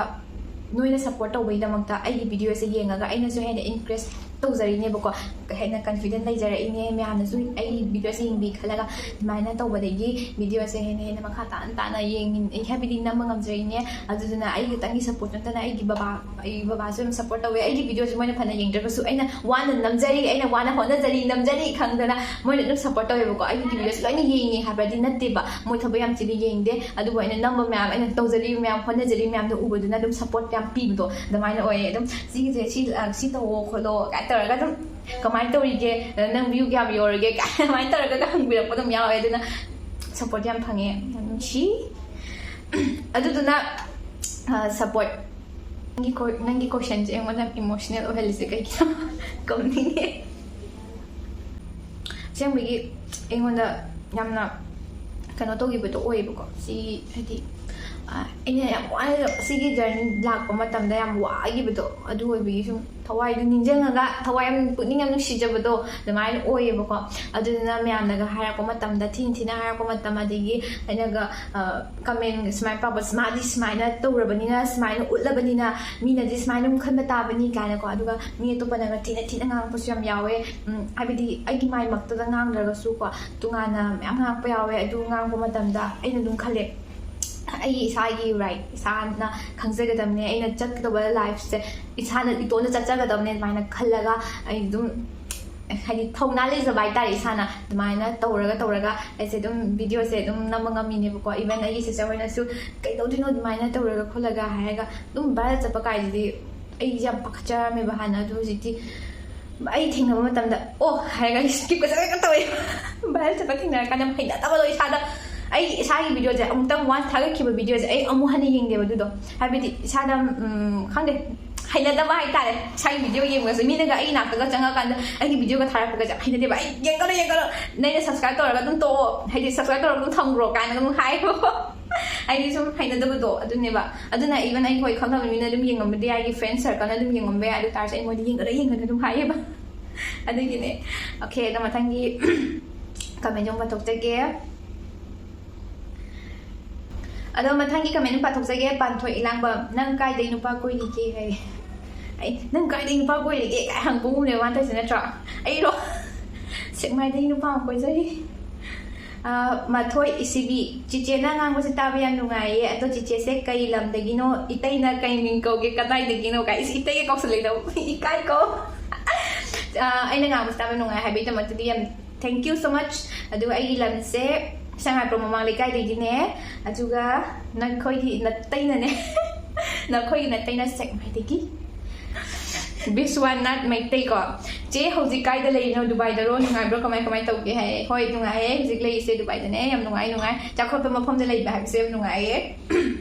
ꯅꯣꯏꯅ ꯁꯞꯄꯣꯔꯠ ꯇꯧꯕꯒꯤꯗꯃꯛꯇ ꯑꯩꯒꯤ ꯚꯤꯗꯤꯑꯣꯁꯦ ꯌꯦꯡꯉꯒ ꯑꯩꯅꯁꯨ ꯍꯦꯟꯅ ꯏꯟꯀꯔꯦꯖ ꯇꯧꯖꯔꯤꯅꯦꯕꯀꯣ, ꯍꯦꯟꯅ ꯀꯟꯐꯤꯗꯦꯟ ꯂꯩꯖꯔꯛꯏꯅꯦ꯫ ꯃꯌꯥꯝꯅꯁꯨ ꯑꯩꯒꯤ ꯚꯤꯗꯤꯑꯣꯁꯦ ꯌꯦꯡꯕꯤ ꯈꯜꯂꯒ ꯑꯗꯨꯃꯥꯏꯅ ꯇꯧꯕꯗꯒꯤ ꯚꯤꯗꯤꯑꯣꯁꯦ ꯍꯦꯟꯅ ꯍꯦꯟꯅ ꯃꯈꯥ ꯇꯥꯅ ꯇꯥꯅ ꯌꯦꯡꯉꯤ, ꯍꯥꯏꯕꯗꯤ ꯅꯝꯕ ꯉꯝꯖꯔꯤꯅꯦ꯫ ꯑꯗꯨꯗꯨꯅ ꯑꯩ ꯈꯛꯇꯪꯒꯤ ꯁꯞꯄꯣꯔꯠ ꯅꯠꯇꯅ ꯑꯩꯒꯤ ꯕꯕꯥ, ꯑꯩꯒꯤ ꯕꯕꯥꯁꯨ ꯌꯥꯝ ꯁꯞꯄꯣꯔꯠ ꯇꯧꯋꯦ꯫ ꯑꯩꯒꯤ ꯚꯤꯗꯤꯑꯣꯁꯦ ꯃꯣꯏꯅ ꯐꯅ ꯌꯦꯡꯗ꯭ꯔꯒꯁꯨ ꯑꯩꯅ ꯋꯥꯅ ꯅꯝꯖꯔꯤ, ꯑꯩꯅ ꯋꯥꯅ ꯍꯣꯠꯅꯖꯔꯤ, ꯅꯝꯖꯔꯤ ꯈꯪꯗꯅ ꯃꯣꯏꯅ ꯑꯗꯨꯝ ꯁꯞꯄꯣꯔꯠ ꯇꯧꯋꯦꯕꯀꯣ꯫ ꯑꯩꯒꯤ ꯚꯤꯗꯤꯑꯣꯁꯦ ꯂꯣꯏꯅ ꯌꯦꯡꯉꯤ ꯍꯥꯏꯕꯗꯤ ꯅꯠꯇꯦꯕ, ꯃꯣꯏ ꯊꯕꯛ ꯌꯥꯝ ꯆꯤꯜꯂꯤ ꯌꯦꯡꯗꯦ, ꯑꯗꯨꯕꯨ ꯑꯩꯅ ꯅꯝꯕ ꯃꯌꯥꯝ, ꯑꯩꯅ ꯇꯧꯖꯔꯤꯕ ꯃꯌꯥꯝ, ꯍꯣꯠꯅꯖꯔꯤꯕ ꯃꯌꯥꯝꯗꯣ ꯎꯕꯗꯨꯅ ꯑꯗꯨꯝ ꯁꯞꯄꯣꯔꯠ ꯌꯥꯝ ꯄꯤꯕꯗꯣ ꯑꯗꯨꯃꯥꯏꯅ ꯑꯣꯏꯌꯦ꯫ ꯑꯗꯨꯝ ꯁꯤꯒꯤꯁꯦ ꯁꯤ, ꯑ, ꯁꯤ ꯇꯧꯋꯣ ꯈꯣꯠꯂꯣ ꯀꯥꯏꯅ ꯇꯧꯔꯒ ꯑꯗꯨꯝ, "ꯀꯃꯥꯏꯅ ꯇꯧꯔꯤꯒꯦ? ꯅꯪ ꯚ꯭ꯌꯨ ꯀꯌꯥꯝ ꯌꯧꯔꯒꯦ?" ꯀꯥꯏꯅ ꯑꯗꯨꯃꯥꯏꯅ ꯇꯧꯔꯒ ꯑꯗꯨꯝ ꯍꯪꯕꯤꯔꯛꯄ ꯑꯗꯨꯝ ꯌꯥꯎꯋꯦ꯫ ꯑꯗꯨꯅ ꯁꯞꯄꯣꯔꯠ ꯌꯥꯝ ꯐꯪꯉꯦ, ꯌꯥꯝ ꯅꯨꯡꯁꯤ꯫ ꯑꯗꯨꯗꯨꯅ, ꯑ, ꯁꯞꯄꯣꯔꯠ, ꯅꯪꯒꯤ ꯀꯣ-, ꯅꯪꯒꯤ ꯀꯣꯏꯁꯟꯁꯦ ꯑꯩꯉꯣꯟꯗ ꯌꯥꯝ ꯏꯃꯣꯁꯅꯦꯜ ꯑꯣꯏꯍꯜꯂꯤꯁꯦ ꯀꯩꯒꯤꯅꯣ? ꯀꯞꯅꯤꯡꯉꯦ꯫ ꯑꯁꯦꯡꯕꯒꯤ ꯑꯩꯉꯣꯟꯗ ꯌꯥꯝꯅ ꯀꯩꯅꯣ ꯇꯧꯈꯤꯕꯗꯣ ꯑꯣꯏꯌꯦꯕꯀꯣ꯫ ꯁꯤ ꯍꯥꯏꯗꯤ, ꯑ, ꯑꯩꯅ ꯌꯥꯝ ꯋꯥꯅ ꯁꯤꯒꯤ ꯖꯔꯅꯤ ꯂꯥꯛꯄ ꯃꯇꯝꯗ ꯌꯥꯝ ꯋꯥꯈꯤꯕꯗꯣ, ꯑꯗꯨ ꯑꯣꯏꯕꯒꯤ ꯁꯨꯝ ꯊꯋꯥꯏꯗꯨ ꯅꯤꯡꯁꯤꯡꯉꯒ ꯊꯋꯥꯏ ꯌꯥꯝ, ꯄꯨꯛꯅꯤꯡ ꯌꯥꯝ ꯅꯨꯡꯁꯤꯖꯕꯗꯣ ꯑꯗꯨꯃꯥꯏꯅ ꯑꯣꯏꯌꯦꯕꯀꯣ꯫ ꯑꯗꯨꯗꯨꯅ ꯃꯌꯥꯝꯅꯒ ꯍꯥꯏꯔꯛꯄ ꯃꯇꯝꯗ, ꯊꯤꯅ ꯊꯤꯅ ꯍꯥꯏꯔꯛꯄ ꯃꯇꯝ, ꯑꯗꯒꯤ ꯑꯩꯅꯒ, ꯑ, ꯀꯃꯦꯟ ꯁꯨꯃꯥꯏꯅ ꯄꯥꯕ, "ꯃꯥꯗꯤ ꯁꯨꯃꯥꯏꯅ ꯇꯧꯔꯕꯅꯤꯅ, ꯁꯨꯃꯥꯏꯅ ꯎꯠꯂꯕꯅꯤꯅ, ꯃꯤꯅꯗꯤ ꯁꯨꯃꯥꯏꯅ ꯑꯗꯨꯝ ꯈꯟꯕ ꯇꯥꯕꯅꯤ" ꯀꯥꯏꯅꯀꯣ꯫ ꯑꯗꯨꯒ ꯃꯤ ꯑꯇꯣꯞꯄꯅꯒ ꯊꯤꯅ ꯊꯤꯅ ꯉꯥꯡꯉꯛꯄꯁꯨ ꯌꯥꯝ ꯌꯥꯎꯋꯦ꯫ ꯎꯝ, ꯍꯥꯏꯕꯗꯤ ꯑꯩꯒꯤ ꯃꯥꯏꯃꯛꯇꯗ ꯉꯥꯡꯗ꯭ꯔꯒꯁꯨꯀꯣ, ꯇꯣꯉꯥꯟꯅ ꯃꯌꯥꯝ ꯉꯥꯡꯉꯛꯄ ꯌꯥꯎꯋꯦ꯫ ꯑꯗꯨ ꯉꯥꯡꯕ ꯃꯇꯝꯗ ꯑꯩꯅ ꯑꯗꯨꯝ ꯈꯜꯂꯦ, ꯑꯩꯒꯤ ꯏꯁꯥꯒꯤ ꯔꯥꯏꯠ ꯏꯁꯥꯅ ꯈꯪꯖꯒꯗꯕꯅꯦ, ꯑꯩꯅ ꯆꯠꯀꯗꯕ ꯂꯥꯏꯐꯁꯦ ꯏꯁꯥꯅ ꯏꯇꯣꯝꯇ ꯆꯠꯆꯒꯗꯕꯅꯦ ꯑꯗꯨꯃꯥꯏꯅ ꯈꯜꯂꯒ ꯑꯩ ꯑꯗꯨꯝ ꯍꯥꯏꯗꯤ ꯊꯧꯅꯥ ꯂꯩꯖꯕ ꯍꯥꯏꯇꯥꯔꯦ꯫ ꯏꯁꯥꯅ ꯑꯗꯨꯃꯥꯏꯅ ꯇꯧꯔꯒ ꯇꯧꯔꯒ ꯑꯩꯁꯦ ꯑꯗꯨꯝ ꯚꯤꯗꯤꯑꯣꯁꯦ ꯑꯗꯨꯝ ꯅꯝꯕ ꯉꯝꯃꯤꯅꯦꯕꯀꯣ꯫ Even ꯑꯩꯒꯤ ꯁꯤꯁꯇꯔ ꯍꯣꯏꯅꯁꯨ "ꯀꯩꯗꯧꯗꯣꯏꯅꯣ ꯑꯗꯨꯃꯥꯏꯅ ꯇꯧꯔꯒ ꯈꯣꯠꯂꯒ" ꯍꯥꯏꯔꯒ ꯑꯗꯨꯝ ꯚꯥꯏꯔꯦꯜ ꯆꯠꯄ ꯀꯥꯏꯁꯤꯗꯤ ꯑꯩꯁꯦ ꯌꯥꯝ ꯄꯥꯈꯠꯆꯔꯝꯃꯦꯕ ꯍꯥꯟꯅ꯫ ꯑꯗꯨ ꯍꯧꯖꯤꯛꯇꯤ ꯑꯩ ꯊꯦꯡꯅꯕ ꯃꯇꯝꯗ "ꯑꯣ" ꯍꯥꯏꯔꯒ ꯑꯩ ꯁ꯭ꯀꯤꯞꯀ ꯆꯠꯂꯒ ꯇꯧꯋꯦ꯫ ꯚꯥꯏꯔꯦꯜ ꯆꯠꯄ ꯊꯦꯡꯅꯔꯀꯥꯟꯗ ꯌꯥꯝ ꯍꯩꯅꯗꯕꯗꯣ ꯏꯁꯥꯗ꯫ ꯑꯩ ꯏꯁꯥꯒꯤ ꯚꯤꯗꯤꯑꯣꯁꯦ ꯑꯃꯨꯛꯇꯪ ꯋꯥꯟꯁ ꯊꯥꯒꯠꯈꯤꯕ ꯚꯤꯗꯤꯑꯣꯁꯦ ꯑꯩ ꯑꯃꯨꯛ ꯍꯟꯅ ꯌꯦꯡꯗꯦꯕ꯫ ꯑꯗꯨꯗꯣ ꯍꯥꯏꯕꯗꯤ ꯏꯁꯥꯗ ꯎꯝ, ꯈꯪꯗꯦ, ꯍꯩꯅꯗꯕ ꯍꯥꯏꯇꯥꯔꯦ꯫ ꯏꯁꯥꯒꯤ ꯚꯤꯗꯤꯑꯣ ꯌꯦꯡꯕꯁꯦ ꯃꯤꯅꯒ ꯑꯩ ꯅꯥꯛꯇꯒ ꯆꯪꯉꯀꯥꯟꯗ ꯑꯩꯒꯤ ꯚꯤꯗꯤꯑꯣꯒ ꯊꯥꯔꯛꯄꯒꯁꯦ ꯌꯥꯝ ꯍꯩꯅꯗꯦꯕ꯫ "ꯑꯩ ꯌꯦꯡꯒꯅꯨ, ꯌꯦꯡꯒꯅꯨ, ꯅꯩꯅ ꯁꯕꯁꯀ꯭ꯔꯥꯏꯕ ꯇꯧꯔꯒ ꯑꯗꯨꯝ ꯇꯣꯛꯑꯣ, ꯍꯥꯏꯗꯤ ꯁꯕꯁꯀ꯭ꯔꯥꯏꯕ ꯇꯧꯔꯒ ꯑꯗꯨꯝ ꯊꯝꯈ꯭ꯔꯣ" ꯀꯥꯏꯅꯒ ꯑꯗꯨꯝ ꯍꯥꯏꯌꯦꯕꯀꯣ꯫ ꯍꯥꯏꯗꯤ ꯁꯨꯝ ꯍꯩꯅꯗꯕꯗꯣ ꯑꯗꯨꯅꯦꯕ꯫ ꯑꯗꯨꯅ even ꯑꯩꯈꯣꯏ ꯈꯪꯅꯕ ꯃꯤꯅ ꯑꯗꯨꯝ ꯌꯦꯡꯉꯝꯕꯗꯤ ꯌꯥꯏ, ꯑꯩꯒꯤ ꯐ꯭ꯔꯦꯟ ꯁꯔꯀꯜꯅ ꯑꯗꯨꯝ ꯌꯦꯡꯉꯝꯕ ꯌꯥꯏ, ꯑꯗꯨ ꯇꯥꯔꯁꯨ ꯑꯩ ꯃꯣꯏꯗ "ꯌꯦꯡꯒꯅꯨ, ꯌꯦꯡꯒꯅꯨ" ꯑꯗꯨꯝ ꯍꯥꯏꯌꯦꯕ꯫ ꯑꯗꯨꯒꯤꯅꯦ꯫ ꯑꯣꯀꯦ, ꯑꯗꯣ ꯃꯊꯪꯒꯤ ꯀꯃꯦꯟ ꯑꯃ ꯄꯥꯊꯣꯛꯆꯒꯦ꯫ ꯑꯗꯣ ꯃꯊꯪꯒꯤ ꯀꯃꯦꯟ ꯑꯃ ꯄꯥꯊꯣꯛꯆꯒꯦ꯫ ꯄꯥꯟꯊꯣꯏ ꯏꯂꯥꯡꯕꯝ, "ꯅꯪ ꯀꯥꯏꯗꯩ ꯅꯨꯄꯥ ꯀꯣꯏꯔꯤꯒꯦ?" ꯍꯥꯏ꯫ ꯑꯩ "ꯅꯪ ꯀꯥꯏꯗꯩ ꯅꯨꯄꯥ ꯀꯣꯏꯔꯤꯒꯦ?" ꯀꯥꯏ ꯍꯪꯕꯒꯨꯝꯅꯦꯕ ꯃꯥꯅ ꯇꯧꯔꯤꯁꯦ, ꯅꯠꯇ꯭ꯔꯣ? ꯑꯩꯔꯣ? "ꯁꯦꯛꯃꯥꯏꯗꯒꯤ ꯅꯨꯄꯥ ꯑꯃ ꯀꯣꯏꯖꯔꯤ"꯫ ꯑꯥ, ꯃꯊꯣꯏ ꯏꯁꯤꯕꯤ, "ꯆꯤꯆꯦꯅ ꯉꯥꯡꯕꯁꯦ ꯇꯥꯕ ꯌꯥꯝ ꯅꯨꯡꯉꯥꯏꯌꯦ꯫ ꯑꯗꯣ ꯆꯤꯆꯦꯁꯦ ꯀꯩ ꯂꯝꯗꯒꯤꯅꯣ? ꯏꯇꯩꯅ ꯀꯩ ꯃꯤꯡ ꯀꯧꯒꯦ? ꯀꯗꯥꯏꯗꯒꯤꯅꯣ?" ꯀꯥꯏ, ꯏꯁ, ꯏꯇꯩꯒ ꯀꯧꯁꯜꯂꯛꯏꯗꯣ꯫ ꯏꯀꯥꯏꯀꯣ꯫ ꯑꯥ, ꯑꯩꯅ ꯉꯥꯡꯕꯁꯦ ꯇꯥꯕ ꯅꯨꯡꯉꯥꯏ ꯍꯥꯏꯕꯒꯤꯗꯃꯛꯇꯗꯤ ꯌꯥꯝ thank you so much꯫ ꯑꯗꯨꯒ ꯑꯩꯒꯤ ꯂꯝꯁꯦ ꯁꯉꯥꯏꯄ꯭ꯔꯧ ꯃꯃꯥꯡ ꯂꯩꯀꯥꯏꯗꯒꯤꯅꯦ꯫ ꯑꯗꯨꯒ ꯅꯈꯣꯏꯒꯤ ꯅꯇꯩꯅꯅꯦ꯫ ꯅꯈꯣꯏꯒꯤ ꯅꯇꯩꯅ ꯁꯦꯛꯃꯥꯏꯗꯒꯤ꯫ ꯕꯤꯁ꯭ꯋꯥꯅꯥꯊ ꯃꯩꯇꯩ ꯀꯣ꯫ "ꯆꯦ, ꯍꯧꯖꯤꯛ ꯀꯥꯏꯗ ꯂꯩꯔꯤꯅꯣ? ꯗꯨꯕꯥꯏꯗꯔꯣ? ꯅꯨꯡꯉꯥꯏꯕ꯭ꯔꯣ? ꯀꯃꯥꯏ ꯀꯃꯥꯏ ꯇꯧꯒꯦ?" ꯍꯥꯏ꯫ ꯍꯣꯏ, ꯅꯨꯡꯉꯥꯏꯌꯦ꯫ ꯍꯧꯖꯤꯛ ꯂꯩꯔꯤꯁꯦ ꯗꯨꯕꯥꯏꯗꯅꯦ꯫ ꯌꯥꯝ ꯅꯨꯡꯉꯥꯏ, ꯅꯨꯡꯉꯥꯏ꯫ ꯆꯥꯎꯈꯠꯄ ꯃꯐꯝꯗ ꯂꯩꯕ ꯍꯥꯏꯕꯁꯦ ꯌꯥꯝ ꯅꯨꯡꯉꯥꯏꯌꯦ꯫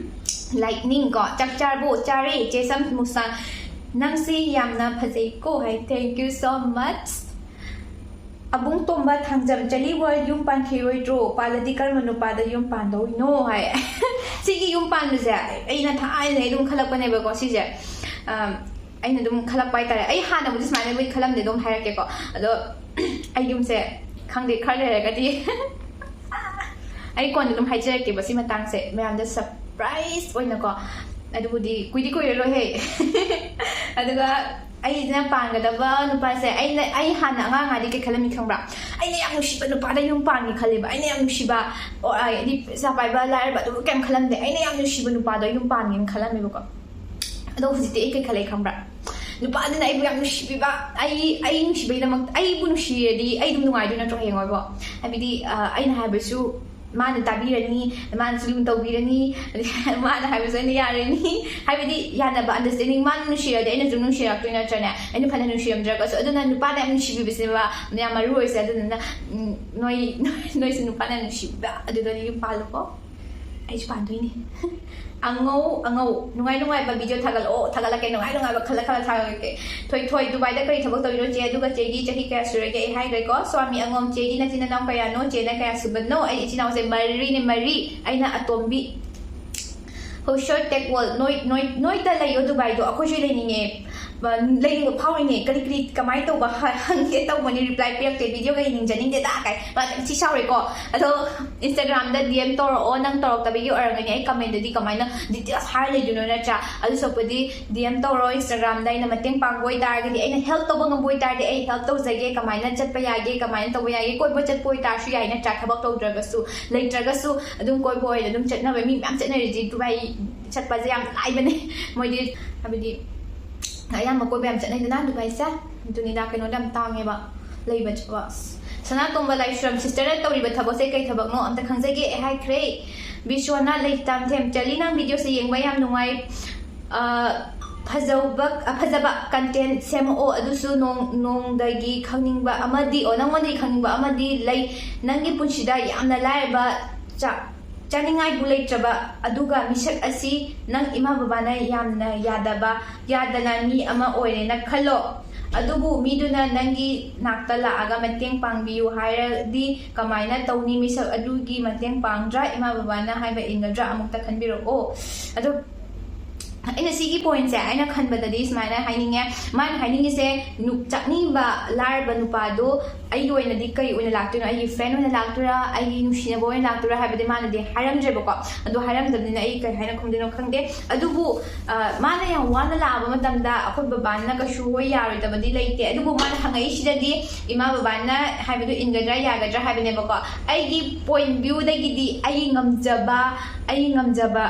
ꯂꯥꯏꯠꯅꯤꯡ ꯀꯣ, "ꯆꯥꯛ ꯆꯥꯔꯕꯣ?" "ꯆꯥꯔꯦ, ꯆꯦ ꯁꯝ ꯃꯨꯁꯥ꯫ ꯅꯪꯁꯤ ꯌꯥꯝꯅ ꯐꯖꯩꯀꯣ" ꯍꯥꯏ꯫ Thank you so much꯫ ꯑꯕꯨꯡ ꯇꯣꯝꯕ ꯊꯥꯡꯖꯝ, "ꯆꯂꯤ ꯋꯥꯔꯜ ꯌꯨꯝ ꯄꯥꯟꯈꯤꯔꯣꯏꯗ꯭ꯔꯣ? ꯄꯥꯜꯂꯗꯤ ꯀꯔꯝꯕ ꯅꯨꯄꯥꯗ ꯌꯨꯝ ꯄꯥꯟꯗꯧꯔꯤꯅꯣ?" ꯍꯥꯏ꯫ ꯁꯤꯒꯤ ꯌꯨꯝ ꯄꯥꯟꯕꯁꯦ ꯑꯩꯅ ꯊꯥꯏꯅꯗꯒꯤ ꯑꯗꯨꯝ ꯈꯜꯂꯛꯄꯅꯦꯕꯀꯣ, ꯁꯤꯁꯦ꯫ ꯑꯝ, ꯑꯩꯅ ꯑꯗꯨꯝ ꯈꯜꯂꯛꯄ ꯍꯥꯏꯇꯥꯔꯦ꯫ ꯑꯩ ꯍꯥꯟꯅꯕꯨꯗꯤ ꯁꯨꯃꯥꯏꯅꯕꯨꯗꯤ ꯈꯜꯂꯝꯗꯦ, ꯑꯗꯨꯝ ꯍꯥꯏꯔꯛꯀꯦꯀꯣ꯫ ꯑꯗꯣ ꯑꯩ ꯌꯨꯝꯁꯦ ꯈꯪꯗꯦ, ꯈꯔ ꯂꯩꯔꯒꯗꯤ ꯑꯩ ꯀꯣꯟꯅ ꯑꯗꯨꯝ ꯍꯥꯏꯖꯔꯛꯀꯦꯕ ꯁꯤ ꯃꯇꯥꯡꯁꯦ ꯃꯌꯥꯝꯗ ꯁꯔꯄ꯭ꯔꯥꯏꯁ ꯑꯣꯏꯅꯀꯣ꯫ ꯑꯗꯨꯕꯨꯗꯤ ꯀꯨꯏꯗꯤ ꯀꯨꯏꯔꯔꯣꯏꯍꯦ꯫ ꯑꯗꯨꯒ ꯑꯩꯁꯤꯅ ꯄꯥꯟꯒꯗꯕ ꯅꯨꯄꯥꯁꯦ, ꯑꯩꯅ, ꯑꯩ ꯍꯥꯟꯅ ꯑꯉꯥꯡ ꯑꯣꯏꯔꯤꯉꯩꯗꯤ ꯀꯩ ꯈꯜꯂꯝꯃꯤ ꯈꯪꯕ꯭ꯔꯥ? "ꯑꯩꯅ ꯌꯥꯝ ꯅꯨꯡꯁꯤꯕ ꯅꯨꯄꯥꯗ ꯌꯨꯝ ꯄꯥꯟꯒꯦ" ꯈꯜꯂꯦꯕ꯫ "ꯑꯩꯅ ꯌꯥꯝ ꯅꯨꯡꯁꯤꯕ, ꯑꯣ, ꯍꯥꯏꯗꯤ ꯄꯩꯁꯥ ꯄꯥꯏꯕ, ꯂꯥꯏꯔꯕ ꯑꯗꯨꯕꯨ ꯀꯩꯝ ꯈꯜꯂꯝꯗꯦ꯫ ꯑꯩꯅ ꯌꯥꯝ ꯅꯨꯡꯁꯤꯕ ꯅꯨꯄꯥꯗꯣ ꯌꯨꯝ ꯄꯥꯟꯒꯦꯅ" ꯈꯜꯂꯝꯃꯦꯕꯀꯣ꯫ ꯑꯗꯣ ꯍꯧꯖꯤꯛꯇꯤ ꯑꯩ ꯀꯩ ꯈꯜꯂꯦ ꯈꯪꯕ꯭ꯔꯥ? ꯅꯨꯄꯥꯗꯨꯅ ꯑꯩꯕꯨ ꯌꯥꯝ ꯅꯨꯡꯁꯤꯕꯤꯕ, ꯑꯩ ꯑꯩ ꯅꯨꯡꯁꯤꯕꯩꯗꯃꯛ, ꯑꯩꯕꯨ ꯅꯨꯡꯁꯤꯔꯗꯤ ꯑꯩ ꯑꯗꯨꯝ ꯅꯨꯡꯉꯥꯏꯗꯣꯏ ꯅꯠꯇ꯭ꯔꯣ ꯍꯌꯦꯡꯋꯥꯏꯕꯣ? ꯍꯥꯏꯕꯗꯤ ꯑ, ꯑꯩꯅ ꯍꯥꯏꯕꯁꯨ ꯃꯥꯅ ꯇꯥꯕꯤꯔꯅꯤ, ꯃꯥꯅꯁꯨ ꯂꯨꯅ ꯇꯧꯕꯤꯔꯅꯤ, ꯑꯗꯩ ꯃꯥꯅ ꯍꯥꯏꯕꯁꯨ ꯑꯩꯅ ꯌꯥꯔꯅꯤ꯫ ꯍꯥꯏꯕꯗꯤ ꯌꯥꯅꯕ, understanding, ꯃꯥꯅ ꯅꯨꯡꯁꯤꯔꯗꯤ ꯑꯩꯅꯁꯨ ꯅꯨꯡꯁꯤꯔꯛꯇꯣꯏ ꯅꯠꯇ꯭ꯔꯅꯦ? ꯑꯩꯅ ꯐꯅ ꯅꯨꯡꯁꯤꯔꯝꯗ꯭ꯔꯒꯁꯨ꯫ ꯑꯗꯨꯅ ꯅꯨꯄꯥꯅ ꯌꯥꯝ ꯅꯨꯡꯁꯤꯕꯤꯕꯁꯤꯅꯦꯕ ꯌꯥꯝ ꯃꯔꯨ ꯑꯣꯏꯁꯦ꯫ ꯑꯗꯨꯗꯨꯅ ꯎꯝ, ꯅꯣꯏ ꯅꯣꯏꯁꯨ ꯅꯨꯄꯥꯅ ꯌꯥꯝ ꯅꯨꯡꯁꯤꯕ ꯑꯗꯨꯗ ꯌꯨꯝ ꯄꯥꯜꯂꯨꯀꯣ꯫ ꯑꯩꯁꯨ ꯄꯥꯟꯗꯣꯏꯅꯦ꯫ ꯑꯉꯧ ꯑꯉꯧ ꯅꯨꯡꯉꯥꯏ ꯅꯨꯡꯉꯥꯏꯕ ꯚꯤꯗꯤꯑꯣ ꯊꯥꯒꯠꯂꯛꯑꯣ, ꯊꯥꯒꯠꯂꯛꯀꯦ, ꯅꯨꯡꯉꯥꯏ ꯅꯨꯡꯉꯥꯏꯕ ꯈꯜꯂ ꯈꯜꯂ ꯊꯥꯒꯠꯂꯛꯀꯦ꯫ ꯊꯣꯏ ꯊꯣꯏ, ꯗꯨꯕꯥꯏꯗ ꯀꯔꯤ ꯊꯕꯛ ꯇꯧꯔꯤꯅꯣ ꯆꯦ? ꯑꯗꯨꯒ ꯆꯦꯒꯤ ꯆꯍꯤ ꯀꯌꯥ ꯁꯨꯔꯒꯦ? ꯑꯩ ꯍꯥꯏꯈ꯭ꯔꯦꯀꯣ꯫ ꯁ꯭ꯋꯥꯃꯤ ꯑꯉꯣꯝ, ꯆꯦꯒꯤ ꯅꯆꯤꯟ ꯅꯅꯥꯎ ꯀꯌꯥꯅꯣ? ꯆꯦꯅ ꯀꯌꯥ ꯁꯨꯕꯅꯣ? ꯑꯩ ꯏꯆꯤꯟ ꯏꯅꯥꯎꯁꯦ ꯃꯔꯤꯅꯦ, ꯃꯔꯤ꯫ ꯑꯩꯅ ꯑꯇꯣꯝꯕꯤ꯫ ꯍꯣꯏ, ꯁꯣꯔꯠ ꯇꯦꯛ ꯋꯥꯔꯜ, ꯅꯣꯏ ꯅꯣꯏ ꯅꯣꯏꯗ ꯂꯩꯌꯣ ꯗꯨꯕꯥꯏꯗꯣ, ꯑꯩꯈꯣꯏꯁꯨ ꯂꯩꯅꯤꯡꯉꯦ꯫ ꯕ-, ꯂꯩꯅꯤꯡꯕ ꯐꯥꯎꯔꯤꯅꯦ꯫ ꯀꯔꯤ ꯀꯔꯤ ꯀꯃꯥꯏꯅ ꯇꯧꯕ ꯍ-, ꯍꯪꯒꯦ ꯇꯧꯕꯅꯤ, ꯔꯤꯄ꯭ꯂꯥꯏ ꯄꯤꯔꯛꯇꯦ꯫ ꯚꯤꯗꯤꯑꯣꯒ ꯌꯦꯡꯅꯤꯡꯖꯅꯤꯡꯗꯦꯗ ꯀꯥꯏ ꯃꯥ ꯌꯥꯝ ꯊꯤ ꯁꯥꯎꯔꯦꯀꯣ꯫ ꯑꯗꯣ ꯏꯟꯁꯇꯥꯒ꯭ꯔꯥꯝꯗ ꯗꯤ ꯑꯦꯝ ꯇꯧꯔꯛꯑꯣ꯫ ꯅꯪ ꯇꯧꯔꯛꯇꯕꯒꯤ ꯑꯣꯏꯔꯝꯒꯅꯤ꯫ ꯑꯩ ꯀꯃꯦꯟꯗꯗꯤ ꯀꯃꯥꯏꯅ ꯗꯤꯇꯦꯜꯁ ꯍꯥꯏꯔ ꯂꯩꯗꯣꯏꯅꯣ, ꯅꯠꯇ꯭ꯔꯥ? ꯑꯗꯨ ꯁꯔꯨꯛꯄꯨꯗꯤ ꯗꯤ ꯑꯦꯝ ꯇꯧꯔꯣ ꯏꯟꯁꯇꯥꯒ꯭ꯔꯥꯝꯗ꯫ ꯑꯩꯅ ꯃꯇꯦꯡ ꯄꯥꯡꯕ ꯑꯣꯏꯇꯥꯔꯒꯗꯤ, ꯑꯩꯅ ꯍꯦꯜꯞ ꯇꯧꯕ ꯉꯝꯕ ꯑꯣꯏꯇꯥꯔꯗꯤ ꯑꯩ ꯍꯦꯜꯞ ꯇꯧꯖꯒꯦ꯫ ꯀꯃꯥꯏꯅ ꯆꯠꯄ ꯌꯥꯒꯦ, ꯀꯃꯥꯏꯅ ꯇꯧꯕ ꯌꯥꯒꯦ, ꯀꯣꯏꯕ ꯆꯠꯄ ꯑꯣꯏꯇꯥꯔꯁꯨ ꯌꯥꯏ, ꯅꯠꯇ꯭ꯔꯥ? ꯊꯕꯛ ꯇꯧꯗ꯭ꯔꯒꯁꯨ, ꯂꯩꯇ꯭ꯔꯒꯁꯨ ꯑꯗꯨꯝ ꯀꯣꯏꯕ ꯑꯣꯏꯅ ꯑꯗꯨꯝ ꯆꯠꯅꯕ ꯃꯤ ꯃꯌꯥꯝ ꯆꯠꯅꯔꯤꯁꯤ꯫ ꯗꯨꯕꯥꯏ ꯆꯠꯄꯁꯦ ꯌꯥꯝ ꯂꯥꯏꯕꯅꯦ꯫ ꯃꯣꯏꯗꯤ ꯍꯥꯏꯕꯗꯤ ꯑꯌꯥꯝꯕ ꯀꯣꯏꯕ ꯌꯥꯝ ꯆꯠꯅꯩꯗꯅ ꯗꯨꯕꯥꯏꯁꯦ꯫ ꯑꯗꯨꯅꯤꯗ, ꯀꯩꯅꯣꯗ ꯌꯥꯝ ꯇꯥꯡꯉꯦꯕ ꯂꯩꯕ ꯆꯠꯄ꯫ ꯁꯅꯥꯇꯣꯝꯕ ꯂꯥꯏꯁ꯭ꯔꯝ, ꯁꯤꯁꯇꯔꯅ ꯇꯧꯔꯤꯕ ꯊꯕꯛꯁꯦ ꯀꯩ ꯊꯕꯛꯅꯣ ꯑꯝꯇ ꯈꯪꯖꯒꯦ? ꯑꯩ ꯍꯥꯏꯈ꯭ꯔꯦ꯫ ꯕꯤꯁ꯭ꯋꯥꯅꯥꯊ ꯂꯩꯇꯥꯝꯊꯦꯝ, ꯆꯦꯔꯂꯤ, ꯅꯪ ꯚꯤꯗꯤꯑꯣꯁꯦ ꯌꯦꯡꯕ ꯌꯥꯝ ꯅꯨꯡꯉꯥꯏ꯫ ꯑ, ꯐꯖꯕ, ꯑꯐꯖꯕ ꯀꯟꯇꯦꯟ ꯁꯦꯝꯃꯛꯑꯣ꯫ ꯑꯗꯨꯁꯨ ꯅꯣꯡ-, ꯅꯣꯡꯗꯒꯤ ꯈꯪꯅꯤꯡꯕ ꯑꯃꯗꯤ, ꯑꯣ, ꯅꯪꯉꯣꯟꯗꯒꯤ ꯈꯪꯅꯤꯡꯕ ꯑꯃꯗꯤ ꯂꯩ꯫ ꯅꯪꯒꯤ ꯄꯨꯟꯁꯤꯗ ꯌꯥꯝꯅ ꯂꯥꯏꯔꯕ ꯆꯥꯛ ꯆꯥꯅꯤꯡꯉꯥꯏꯕꯨ ꯂꯩꯇ꯭ꯔꯕ, ꯑꯗꯨꯒ ꯃꯤꯁꯛ ꯑꯁꯤ ꯅꯪ ꯏꯃꯥ ꯕꯕꯥꯅ ꯌꯥꯝꯅ ꯌꯥꯗꯕ, ꯌꯥꯗꯅ ꯃꯤ ꯑꯃ ꯑꯣꯏꯔꯦꯅ ꯈꯜꯂꯣ꯫ ꯑꯗꯨꯕꯨ ꯃꯤꯗꯨꯅ ꯅꯪꯒꯤ ꯅꯥꯛꯇ ꯂꯥꯛꯑꯒ ꯃꯇꯦꯡ ꯄꯥꯡꯕꯤꯌꯨ ꯍꯥꯏꯔꯗꯤ ꯀꯃꯥꯏꯅ ꯇꯧꯅꯤ? ꯃꯤꯁꯛ ꯑꯗꯨꯒꯤ ꯃꯇꯦꯡ ꯄꯥꯡꯗ꯭ꯔꯥ? ꯏꯃꯥ ꯕꯕꯥꯅ ꯍꯥꯏꯕ ꯏꯟꯒꯗ꯭ꯔꯥ? ꯑꯃꯨꯛꯇ ꯈꯟꯕꯤꯔꯛꯑꯣ꯫ ꯑꯗꯣ ꯑꯩꯅ ꯁꯤꯒꯤ ꯄꯣꯏꯟꯠꯁꯦ ꯑꯩꯅ ꯈꯟꯕꯗꯗꯤ ꯁꯨꯃꯥꯏꯅ ꯍꯥꯏꯅꯤꯡꯉꯦ꯫ ꯃꯥꯅ ꯍꯥꯏꯅꯤꯡꯉꯤꯁꯦ, ꯅꯨ-, ꯆꯥꯛꯅꯤꯡꯕ ꯂꯥꯏꯔꯕ ꯅꯨꯄꯥꯗꯣ ꯑꯩꯒꯤ ꯑꯣꯏꯅꯗꯤ ꯀꯩ ꯑꯣꯏꯅ ꯂꯥꯛꯇꯣꯏꯅꯣ? ꯑꯩꯒꯤ ꯐ꯭ꯔꯦꯟ ꯑꯣꯏꯅ ꯂꯥꯛꯇꯣꯏꯔꯥ? ꯑꯩꯒꯤ ꯅꯨꯡꯁꯤꯅꯕ ꯑꯣꯏꯅ ꯂꯥꯛꯇꯣꯏꯔꯥ ꯍꯥꯏꯕꯗꯤ ꯃꯥꯅꯗꯤ ꯍꯥꯏꯔꯝꯗ꯭ꯔꯦꯕꯀꯣ꯫ ꯑꯗꯣ ꯍꯥꯏꯔꯝꯗꯕꯅꯤꯅ ꯑꯩ ꯀꯩ ꯍꯥꯏꯅ ꯈꯨꯝꯗꯣꯏꯅꯣ ꯈꯪꯗꯦ꯫ ꯑꯗꯨꯕꯨ, ꯑ, ꯃꯥꯅ ꯌꯥꯝ ꯋꯥꯅ ꯂꯥꯛꯑꯕ ꯃꯇꯝꯗ ꯑꯩꯈꯣꯏ ꯕꯕꯥꯅ ꯀꯩꯁꯨ ꯍꯣꯏ ꯌꯥꯔꯣꯏꯗꯕꯗꯤ ꯂꯩꯇꯦ꯫ ꯑꯗꯨꯕꯨ ꯃꯥꯅ ꯍꯪꯉꯛꯏꯁꯤꯗꯗꯤ ꯏꯃꯥ ꯕꯕꯥꯅ ꯍꯥꯏꯕꯗꯨ ꯏꯟꯒꯗ꯭ꯔꯥ ꯌꯥꯒꯗ꯭ꯔꯥ ꯍꯥꯏꯕꯅꯦꯕꯀꯣ꯫ ꯑꯩꯒꯤ ꯄꯣꯏꯟꯠ ꯚ꯭ꯌꯨꯗꯒꯤꯗꯤ ꯑꯩꯒꯤ ꯉꯝꯖꯕ, ꯑꯩꯒꯤ ꯉꯝꯖꯕ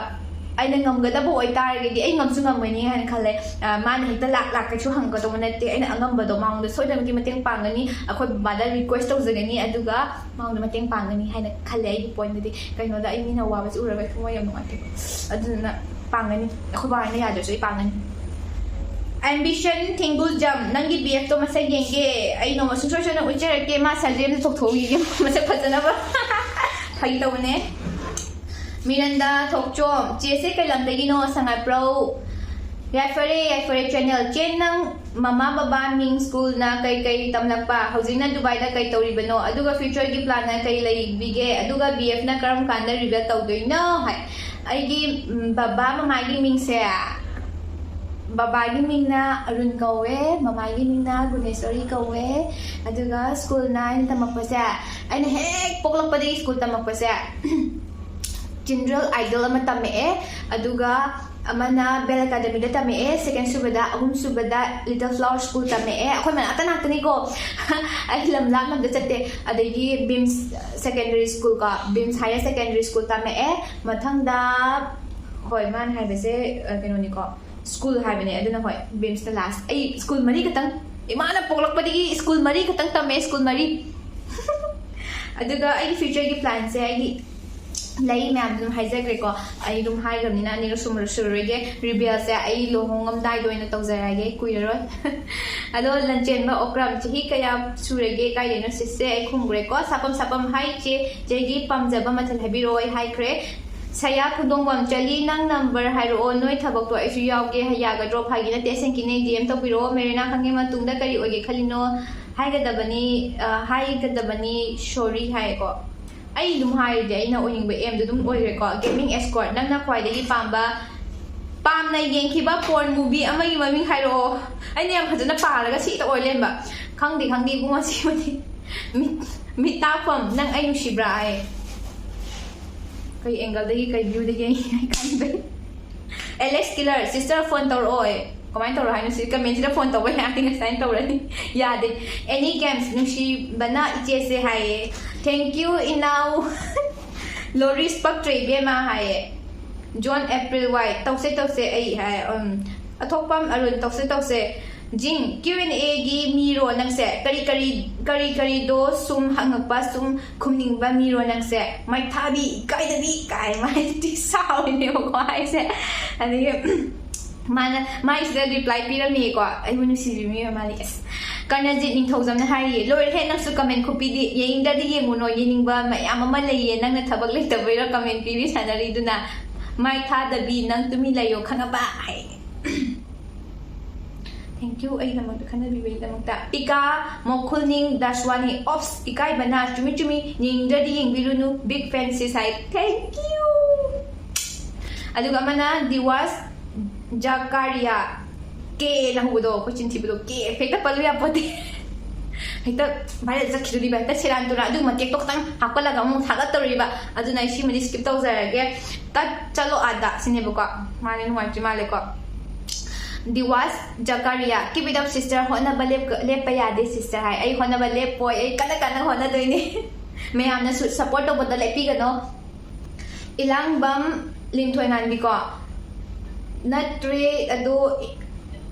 ꯑꯩꯅ ꯉꯝꯒꯗꯕ ꯑꯣꯏꯇꯥꯔꯒꯗꯤ ꯑꯩ ꯉꯝꯁꯨ ꯉꯝꯒꯅꯤ ꯍꯥꯏꯅ ꯈꯜꯂꯦ꯫ ꯑ, ꯃꯥꯅ ꯍꯦꯛꯇ ꯂꯥꯛ ꯂꯥꯛ ꯀꯩꯁꯨ ꯍꯪꯉꯛꯀꯗꯧꯕ ꯅꯠꯇꯦ꯫ ꯑꯩꯅ ꯑꯉꯝꯕꯗꯣ ꯃꯉꯣꯟꯗ ꯁꯣꯏꯗꯅꯃꯛꯀꯤ ꯃꯇꯦꯡ ꯄꯥꯡꯒꯅꯤ꯫ ꯑꯩꯈꯣꯏ ꯕꯕꯥꯗ ꯔꯤꯀ꯭ꯋꯦꯁ ꯇꯧꯖꯒꯅꯤ, ꯑꯗꯨꯒ ꯃꯉꯣꯟꯗ ꯃꯇꯦꯡ ꯄꯥꯡꯒꯅꯤ ꯍꯥꯏꯅ ꯈꯜꯂꯦ꯫ ꯑꯩꯒꯤ ꯄꯣꯏꯟꯗꯗꯤ ꯀꯩꯅꯣꯗ ꯑꯩ ꯃꯤꯅ ꯋꯥꯕꯁꯦ ꯎꯔꯒ ꯊꯃꯣꯏ ꯌꯥꯝ ꯅꯨꯡꯉꯥꯏꯇꯦꯕ꯫ ꯑꯗꯨꯗꯨꯅ ꯄꯥꯡꯒꯅꯤ, ꯑꯩꯈꯣꯏ ꯕꯕꯥꯅ ꯌꯥꯗ꯭ꯔꯁꯨ ꯑꯩ ꯄꯥꯡꯒꯅꯤ꯫ ꯑꯦꯝꯕꯤꯁꯟ ꯊꯦꯡꯒꯨꯜꯖꯝ, ꯅꯪꯒꯤ ꯕꯤ ꯑꯦꯐꯇꯣ ꯃꯁꯛ ꯌꯦꯡꯒꯦ꯫ ꯑꯩ ꯅꯣꯡꯃ ꯁꯨꯡꯁꯣꯏ ꯁꯣꯏꯗꯅ ꯎꯠꯆꯔꯛꯀꯦ꯫ ꯃꯥ ꯁꯔꯖꯔꯤ ꯑꯃ ꯇꯧꯊꯣꯛꯎꯈꯤꯒꯦ ꯃꯁꯛ ꯐꯖꯅꯕ꯫ ꯐꯥꯒꯤ ꯇꯧꯕꯅꯦ꯫ ꯃꯤꯔꯟꯗꯥ ꯊꯣꯛꯆꯣꯝ, ꯆꯦꯁꯦ ꯀꯩ ꯂꯝꯗꯒꯤꯅꯣ? ꯁꯉꯥꯏꯄ꯭ꯔꯧ꯫ ꯌꯥꯏꯐꯔꯦ, ꯌꯥꯏꯐꯔꯦ ꯆꯦꯅꯦꯜ꯫ ꯆꯦ, ꯅꯪ ꯃꯃꯥ ꯕꯕꯥ ꯃꯤꯡ ꯁ꯭ꯀꯨꯜꯅ ꯀꯩ ꯀꯩ ꯇꯝꯂꯛꯄ? ꯍꯧꯖꯤꯛꯅ ꯗꯨꯕꯥꯏꯗ ꯀꯩ ꯇꯧꯔꯤꯕꯅꯣ? ꯑꯗꯨꯒ ꯐ꯭ꯌꯨꯆꯔꯒꯤ ꯄ꯭ꯂꯥꯟꯅ ꯀꯩ ꯂꯩꯕꯤꯒꯦ? ꯑꯗꯨꯒ ꯕꯤ ꯑꯦꯐꯅ ꯀꯔꯝ ꯀꯥꯟꯗ ꯔꯤꯚꯤꯜ ꯇꯧꯗꯣꯏꯅꯣ? ꯍꯥꯏ꯫ ꯑꯩꯒꯤ, ꯎꯝ, ꯕꯕꯥ ꯃꯃꯥꯒꯤ ꯃꯤꯡꯁꯦ, ꯕꯕꯥꯒꯤ ꯃꯤꯡꯅ ꯑꯔꯨꯟ ꯀꯧꯋꯦ, ꯃꯃꯥꯒꯤ ꯃꯤꯡꯅ ꯒꯨꯅꯦꯁꯣꯔꯤ ꯀꯧꯋꯦ꯫ ꯑꯗꯨꯒ ꯁ꯭ꯀꯨꯜꯅ ꯑꯩꯅ ꯇꯝꯃꯛꯄꯁꯦ, ꯑꯩꯅ ꯍꯦꯛ ꯄꯣꯛꯂꯛꯄꯗꯒꯤ ꯁ꯭ꯀꯨꯜ ꯇꯝꯃꯛꯄꯁꯦ, ꯆꯤꯜꯗ꯭ꯔꯦꯟ ꯑꯥꯏꯗꯜ ꯑꯃ ꯇꯝꯃꯛꯑꯦ, ꯑꯗꯨꯒ ꯑꯃꯅ ꯕꯦꯜ ꯑꯦꯀꯥꯗꯃꯤꯗ ꯇꯝꯃꯛꯑꯦ, ꯁꯦꯀꯦꯟ ꯁꯨꯕꯗ, ꯑꯍꯨꯝ ꯁꯨꯕꯗ ꯂꯤꯇꯜ ꯐ꯭ꯂꯥꯋꯔ ꯁ꯭ꯀꯨꯜ ꯇꯝꯃꯛꯑꯦ꯫ ꯑꯩꯈꯣꯏ ꯃꯅꯥꯛꯇ ꯉꯥꯛꯇꯅꯤꯀꯣ꯫ ꯑꯩ ꯂꯝ ꯂꯥꯞꯅ ꯑꯝꯇ ꯆꯠꯇꯦ꯫ ꯑꯗꯒꯤ ꯕꯤꯝꯁ ꯁꯦꯀꯦꯟꯗꯔꯤ ꯁ꯭ꯀꯨꯜ ꯀꯣ, ꯕꯤꯝꯁ ꯍꯥꯌꯔ ꯁꯦꯀꯦꯟꯗꯔꯤ ꯁ꯭ꯀꯨꯜ ꯇꯝꯃꯛꯑꯦ꯫ ꯃꯊꯪꯗ, ꯍꯣꯏ, ꯃꯥꯅ ꯍꯥꯏꯕꯁꯦ, ꯑ, ꯀꯩꯅꯣꯅꯤꯀꯣ, ꯁ꯭ꯀꯨꯜ ꯍꯥꯏꯕꯅꯦ, ꯑꯗꯨꯅ ꯍꯣꯏ, ꯕꯤꯝꯁꯅ ꯂꯥꯁ꯫ ꯑꯩ ꯁ꯭ꯀꯨꯜ ꯃꯔꯤ ꯈꯛꯇꯪ, ꯏꯃꯥꯅ ꯄꯣꯛꯂꯛꯄꯗꯒꯤ ꯁ꯭ꯀꯨꯜ ꯃꯔꯤ ꯈꯛꯇꯪ ꯇꯝꯃꯦ, ꯁ꯭ꯀꯨꯜ ꯃꯔꯤ꯫ ꯑꯗꯨꯒ ꯑꯩꯒꯤ ꯐ꯭ꯌꯨꯆꯔꯒꯤ ꯄ꯭ꯂꯥꯟꯁꯦ, ꯑꯩꯒꯤ ꯂꯩ ꯃꯌꯥꯝꯗꯣ ꯑꯗꯨꯝ ꯍꯥꯏꯖꯈ꯭ꯔꯦꯀꯣ꯫ ꯑꯩ ꯑꯗꯨꯝ ꯍꯥꯏꯈ꯭ꯔꯕꯅꯤꯅ ꯑꯅꯤꯔꯛ ꯁꯨꯔ-, ꯁꯨꯔꯔꯣꯏꯒꯦ꯫ ꯔꯤꯚꯤꯜꯁꯦ ꯑꯩ ꯂꯨꯍꯣꯡꯉꯝꯗꯥꯏꯗ ꯑꯣꯏꯅ ꯇꯧꯖꯔꯛꯑꯒꯦ, ꯀꯨꯏꯔꯔꯣꯏ꯫ ꯑꯗꯣ ꯂꯟꯆꯦꯟꯕ ꯑꯣꯀ꯭ꯔꯥꯝ, ꯆꯍꯤ ꯀꯌꯥ ꯁꯨꯔꯒꯦ, ꯀꯥꯏꯗꯩꯅꯣ ꯁꯤꯁꯦ? ꯑꯩ ꯈꯨꯝꯈ꯭ꯔꯦꯀꯣ꯫ ꯁꯥꯄꯝ ꯁꯥꯄꯝ, ꯍꯥꯏ ꯆꯦ, ꯆꯦꯒꯤ ꯄꯥꯝꯖꯕ ꯃꯊꯦꯜ ꯍꯥꯏꯕꯤꯔꯛꯑꯣ, ꯑꯩ ꯍꯥꯏꯈ꯭ꯔꯦ꯫ ꯁꯌꯥ ꯈꯨꯟꯗꯣꯡꯕꯝ, ꯆꯂꯤ, ꯅꯪ ꯅꯝꯕꯔ ꯍꯥꯏꯔꯛꯑꯣ, ꯅꯣꯏ ꯊꯕꯛꯇꯣ ꯑꯩꯁꯨ ꯌꯥꯎꯒꯦ, ꯌꯥꯒꯗ꯭ꯔꯣ? ꯐꯥꯒꯤ ꯅꯠꯇꯦ, ꯑꯁꯦꯡꯀꯤꯅꯦ꯫ ꯗꯤ ꯑꯦꯝ ꯇꯧꯕꯤꯔꯛꯑꯣ꯫ ꯃꯦꯔꯤꯅꯥ ꯈꯪꯉꯦ, ꯃꯇꯨꯡꯗ ꯀꯔꯤ ꯑꯣꯏꯒꯦ ꯈꯜꯂꯤꯅꯣ? ꯍꯥꯏꯒꯗꯕꯅꯤ, ꯑ, ꯍꯥꯏꯒꯗꯕꯅꯤ, ꯁꯣꯔꯤ ꯍꯥꯏꯀꯣ꯫ ꯑꯩ ꯑꯗꯨꯝ ꯍꯥꯏꯔꯗꯤ ꯑꯩꯅ ꯑꯣꯏꯅꯤꯡꯕ ꯑꯦꯝꯗꯣ ꯑꯗꯨꯝ ꯑꯣꯏꯈ꯭ꯔꯦꯀꯣ꯫ ꯒꯦꯃꯤꯡ ꯑꯦꯁꯀꯣꯔꯠ, ꯅꯪꯅ ꯈ꯭ꯋꯥꯏꯗꯒꯤ ꯄꯥꯝꯕ, ꯄꯥꯝꯅ ꯌꯦꯡꯈꯤꯕ ꯄꯣꯔꯟ ꯃꯨꯚꯤ ꯑꯃꯒꯤ ꯃꯃꯤꯡ ꯍꯥꯏꯔꯛꯑꯣ꯫ ꯑꯩꯅ ꯌꯥꯝ ꯐꯖꯅ ꯄꯥꯔꯒ ꯁꯤꯗ ꯑꯣꯏ ꯂꯩꯔꯝꯕ꯫ ꯈꯪꯗꯦ, ꯈꯪꯗꯦ ꯏꯕꯨꯡꯉꯣ, ꯁꯤꯃꯗꯤ꯫ ꯃꯤꯠ-, ꯃꯤꯠꯇꯥꯛꯐꯝ, ꯅꯪ ꯑꯩ ꯅꯨꯡꯁꯤꯕ꯭ꯔꯥ ꯍꯥꯏ꯫ ꯀꯩ ꯑꯦꯡꯒꯜꯗꯒꯤ, ꯀꯩ ꯚ꯭ꯌꯨꯗꯒꯤ ꯑꯩ ꯈꯪꯗꯦ꯫ ꯑꯦꯂꯦꯛꯁ ꯀꯤꯂꯔ, ꯁꯤꯁꯇꯔ ꯐꯣꯟ ꯇꯧꯔꯛꯑꯣ꯫ ꯑꯦ, ꯀꯃꯥꯏꯅ ꯇꯧꯔꯣ ꯍꯥꯏꯅꯣ? ꯁꯤ ꯀꯃꯦꯟꯁꯤꯗ ꯐꯣꯟ ꯇꯧꯕ ꯌꯥꯗꯦ, ꯉꯁꯥꯏꯅ ꯇꯧꯔꯅꯤ꯫ ꯌꯥꯗꯦ꯫ ꯑꯦꯅꯤ ꯒꯦꯝꯁ, ꯅꯨꯡꯁꯤꯕꯅ ꯏꯆꯦꯁꯦ ꯍꯥꯏꯌꯦ꯫ Thank you, ꯏꯅꯥꯎ꯫ ꯂꯣꯔꯤꯁ, ꯄꯛꯇ꯭ꯔꯦ ꯏꯕꯦꯝꯃ ꯍꯥꯏꯌꯦ꯫ ꯖꯣꯟ ꯑꯦꯄ꯭ꯔꯤꯜ ꯋꯥꯏ, "ꯇꯧꯁꯦ, ꯇꯧꯁꯦ, ꯑꯩ ꯍꯥꯏ, ꯎꯝ, ꯑꯊꯣꯛꯄꯝ ꯑꯔꯨꯟ, ꯇꯧꯁꯦ, ꯇꯧꯁꯦ꯫ ꯖꯤꯡ, Q and A ꯒꯤ ꯃꯤꯔꯣ ꯅꯪꯁꯦ? ꯀꯔꯤ, ꯀꯔꯤ, ꯀꯔꯤ, ꯀꯔꯤꯗꯣ ꯁꯨꯝ ꯍꯪꯉꯛꯄ, ꯁꯨꯝ ꯈꯨꯝꯅꯤꯡꯕ ꯃꯤꯔꯣ ꯅꯪꯁꯦ? ꯃꯥꯏ ꯊꯥꯕꯤ, ꯏꯀꯥꯏꯗꯕꯤ" ꯀꯥꯏ ꯃꯥꯏꯗꯤ ꯁꯥꯎꯔꯤꯅꯦꯕꯀꯣ ꯍꯥꯏꯁꯦ꯫ ꯑꯗꯒꯤ ꯃꯥꯅ, ꯃꯥꯏꯁꯤꯗ ꯔꯤꯄ꯭ꯂꯥꯏ ꯄꯤꯔꯝꯃꯤꯀꯣ, ꯑꯩꯕꯨ ꯅꯨꯡꯁꯤꯕꯤ ꯃꯤ ꯑꯣꯏ ꯃꯥꯜꯂꯤ꯫ ꯑꯁ, ꯀꯔꯅꯖꯤꯠ ꯅꯤꯡꯊꯧꯖꯝꯅ ꯍꯥꯏꯔꯤꯌꯦ, "ꯂꯣꯏꯔꯦꯍꯦ, ꯅꯪꯁꯨ ꯀꯃꯦꯟ ꯈꯨꯄꯤꯗꯤ, ꯌꯦꯡꯅꯤꯡꯗ꯭ꯔꯗꯤ ꯌꯦꯡꯉꯨꯅꯣ, ꯌꯦꯡꯅꯤꯡꯕ ꯃꯌꯥꯝ ꯑꯃ ꯂꯩꯌꯦ, ꯅꯪꯅ ꯊꯕꯛ ꯂꯩꯇꯕꯩꯔꯣ ꯀꯃꯦꯟ ꯄꯤꯕꯤ ꯁꯥꯟꯅꯔꯤꯗꯨꯅ?" ꯃꯥꯏ ꯊꯥꯗꯕꯤ, ꯅꯪ ꯇꯨꯃꯤꯟ ꯂꯩꯌꯣ, ꯈꯪꯉꯕ? ꯍꯥꯏ꯫ Thank you, ꯑꯩꯒꯤꯗꯃꯛꯇ ꯈꯟꯅꯕꯤꯕꯒꯤꯗꯃꯛꯇ꯫ ꯄꯤꯀꯥ ꯃꯣꯈꯨꯜꯅꯤꯡ ꯗꯥꯁꯋꯥꯅꯤ, "ꯑꯣꯞꯁ, ꯏꯀꯥꯏꯕꯅ, ꯆꯨꯝꯃꯤ, ꯆꯨꯝꯃꯤ, ꯌꯦꯡꯅꯤꯡꯗ꯭ꯔꯗꯤ ꯌꯦꯡꯕꯤꯔꯨꯅꯨ, big fan sis" high. Thank you꯫ ꯑꯗꯨꯒ ꯑꯃꯅ ꯗꯤꯋꯥꯁ ꯖꯀꯥꯔꯤꯌꯥ, ꯀꯦ ꯑꯦꯅ ꯍꯧꯕꯗꯣ, ꯑꯩꯈꯣꯏ ꯆꯤꯟ ꯊꯤꯕꯗꯣ, ꯀꯦ ꯍꯦꯛꯇ ꯄꯜꯂꯨ ꯌꯥꯄꯣꯠꯇꯦ꯫ ꯍꯦꯛꯇ viral ꯆꯠꯈꯤꯗꯣꯔꯤꯕ, ꯍꯦꯛꯇ ꯁꯦꯔꯥꯟ ꯇꯨꯔꯥꯟ, ꯑꯗꯨ ꯃꯇꯦꯛꯇꯣ ꯈꯛꯇꯪ ꯍꯥꯞꯀꯠꯂꯒ ꯑꯃꯨꯛ ꯊꯥꯒꯠꯇꯧꯔꯤꯕ꯫ ꯑꯗꯨꯅ ꯑꯩ ꯁꯤꯃꯗꯤ skip ꯇꯧꯖꯔꯒꯦ꯫ ꯇꯠ, ꯆꯠꯂꯣ ꯑꯥꯗ ꯁꯤꯅꯦꯕꯀꯣ꯫ ꯃꯥꯅꯦ, ꯅꯨꯡꯉꯥꯏꯇ꯭ꯔꯤ ꯃꯥꯜꯂꯦꯀꯣ꯫ Diwas ꯖꯀꯥꯔꯤꯌꯥ, "Keep it up sister, ꯍꯣꯠꯅꯕ ꯂꯦꯞꯀ-, ꯂꯦꯞꯄ ꯌꯥꯗꯦ sister" ꯍꯥꯏ꯫ ꯑꯩ ꯍꯣꯠꯅꯕ ꯂꯦꯞꯄꯣꯏ, ꯑꯩ ꯀꯟꯅ ꯀꯟꯅ ꯍꯣꯠꯅꯗꯣꯏꯅꯦ꯫ ꯃꯌꯥꯝꯅꯁꯨ support ꯇꯧꯕꯗ ꯂꯦꯞꯄꯤꯒꯅꯣ꯫ ꯏꯂꯥꯡꯕꯝ ꯂꯤꯟꯊꯣꯏꯉꯥꯟꯕꯤꯀꯣ, "ꯅꯠꯇ꯭ꯔꯦ ꯑꯗꯣ,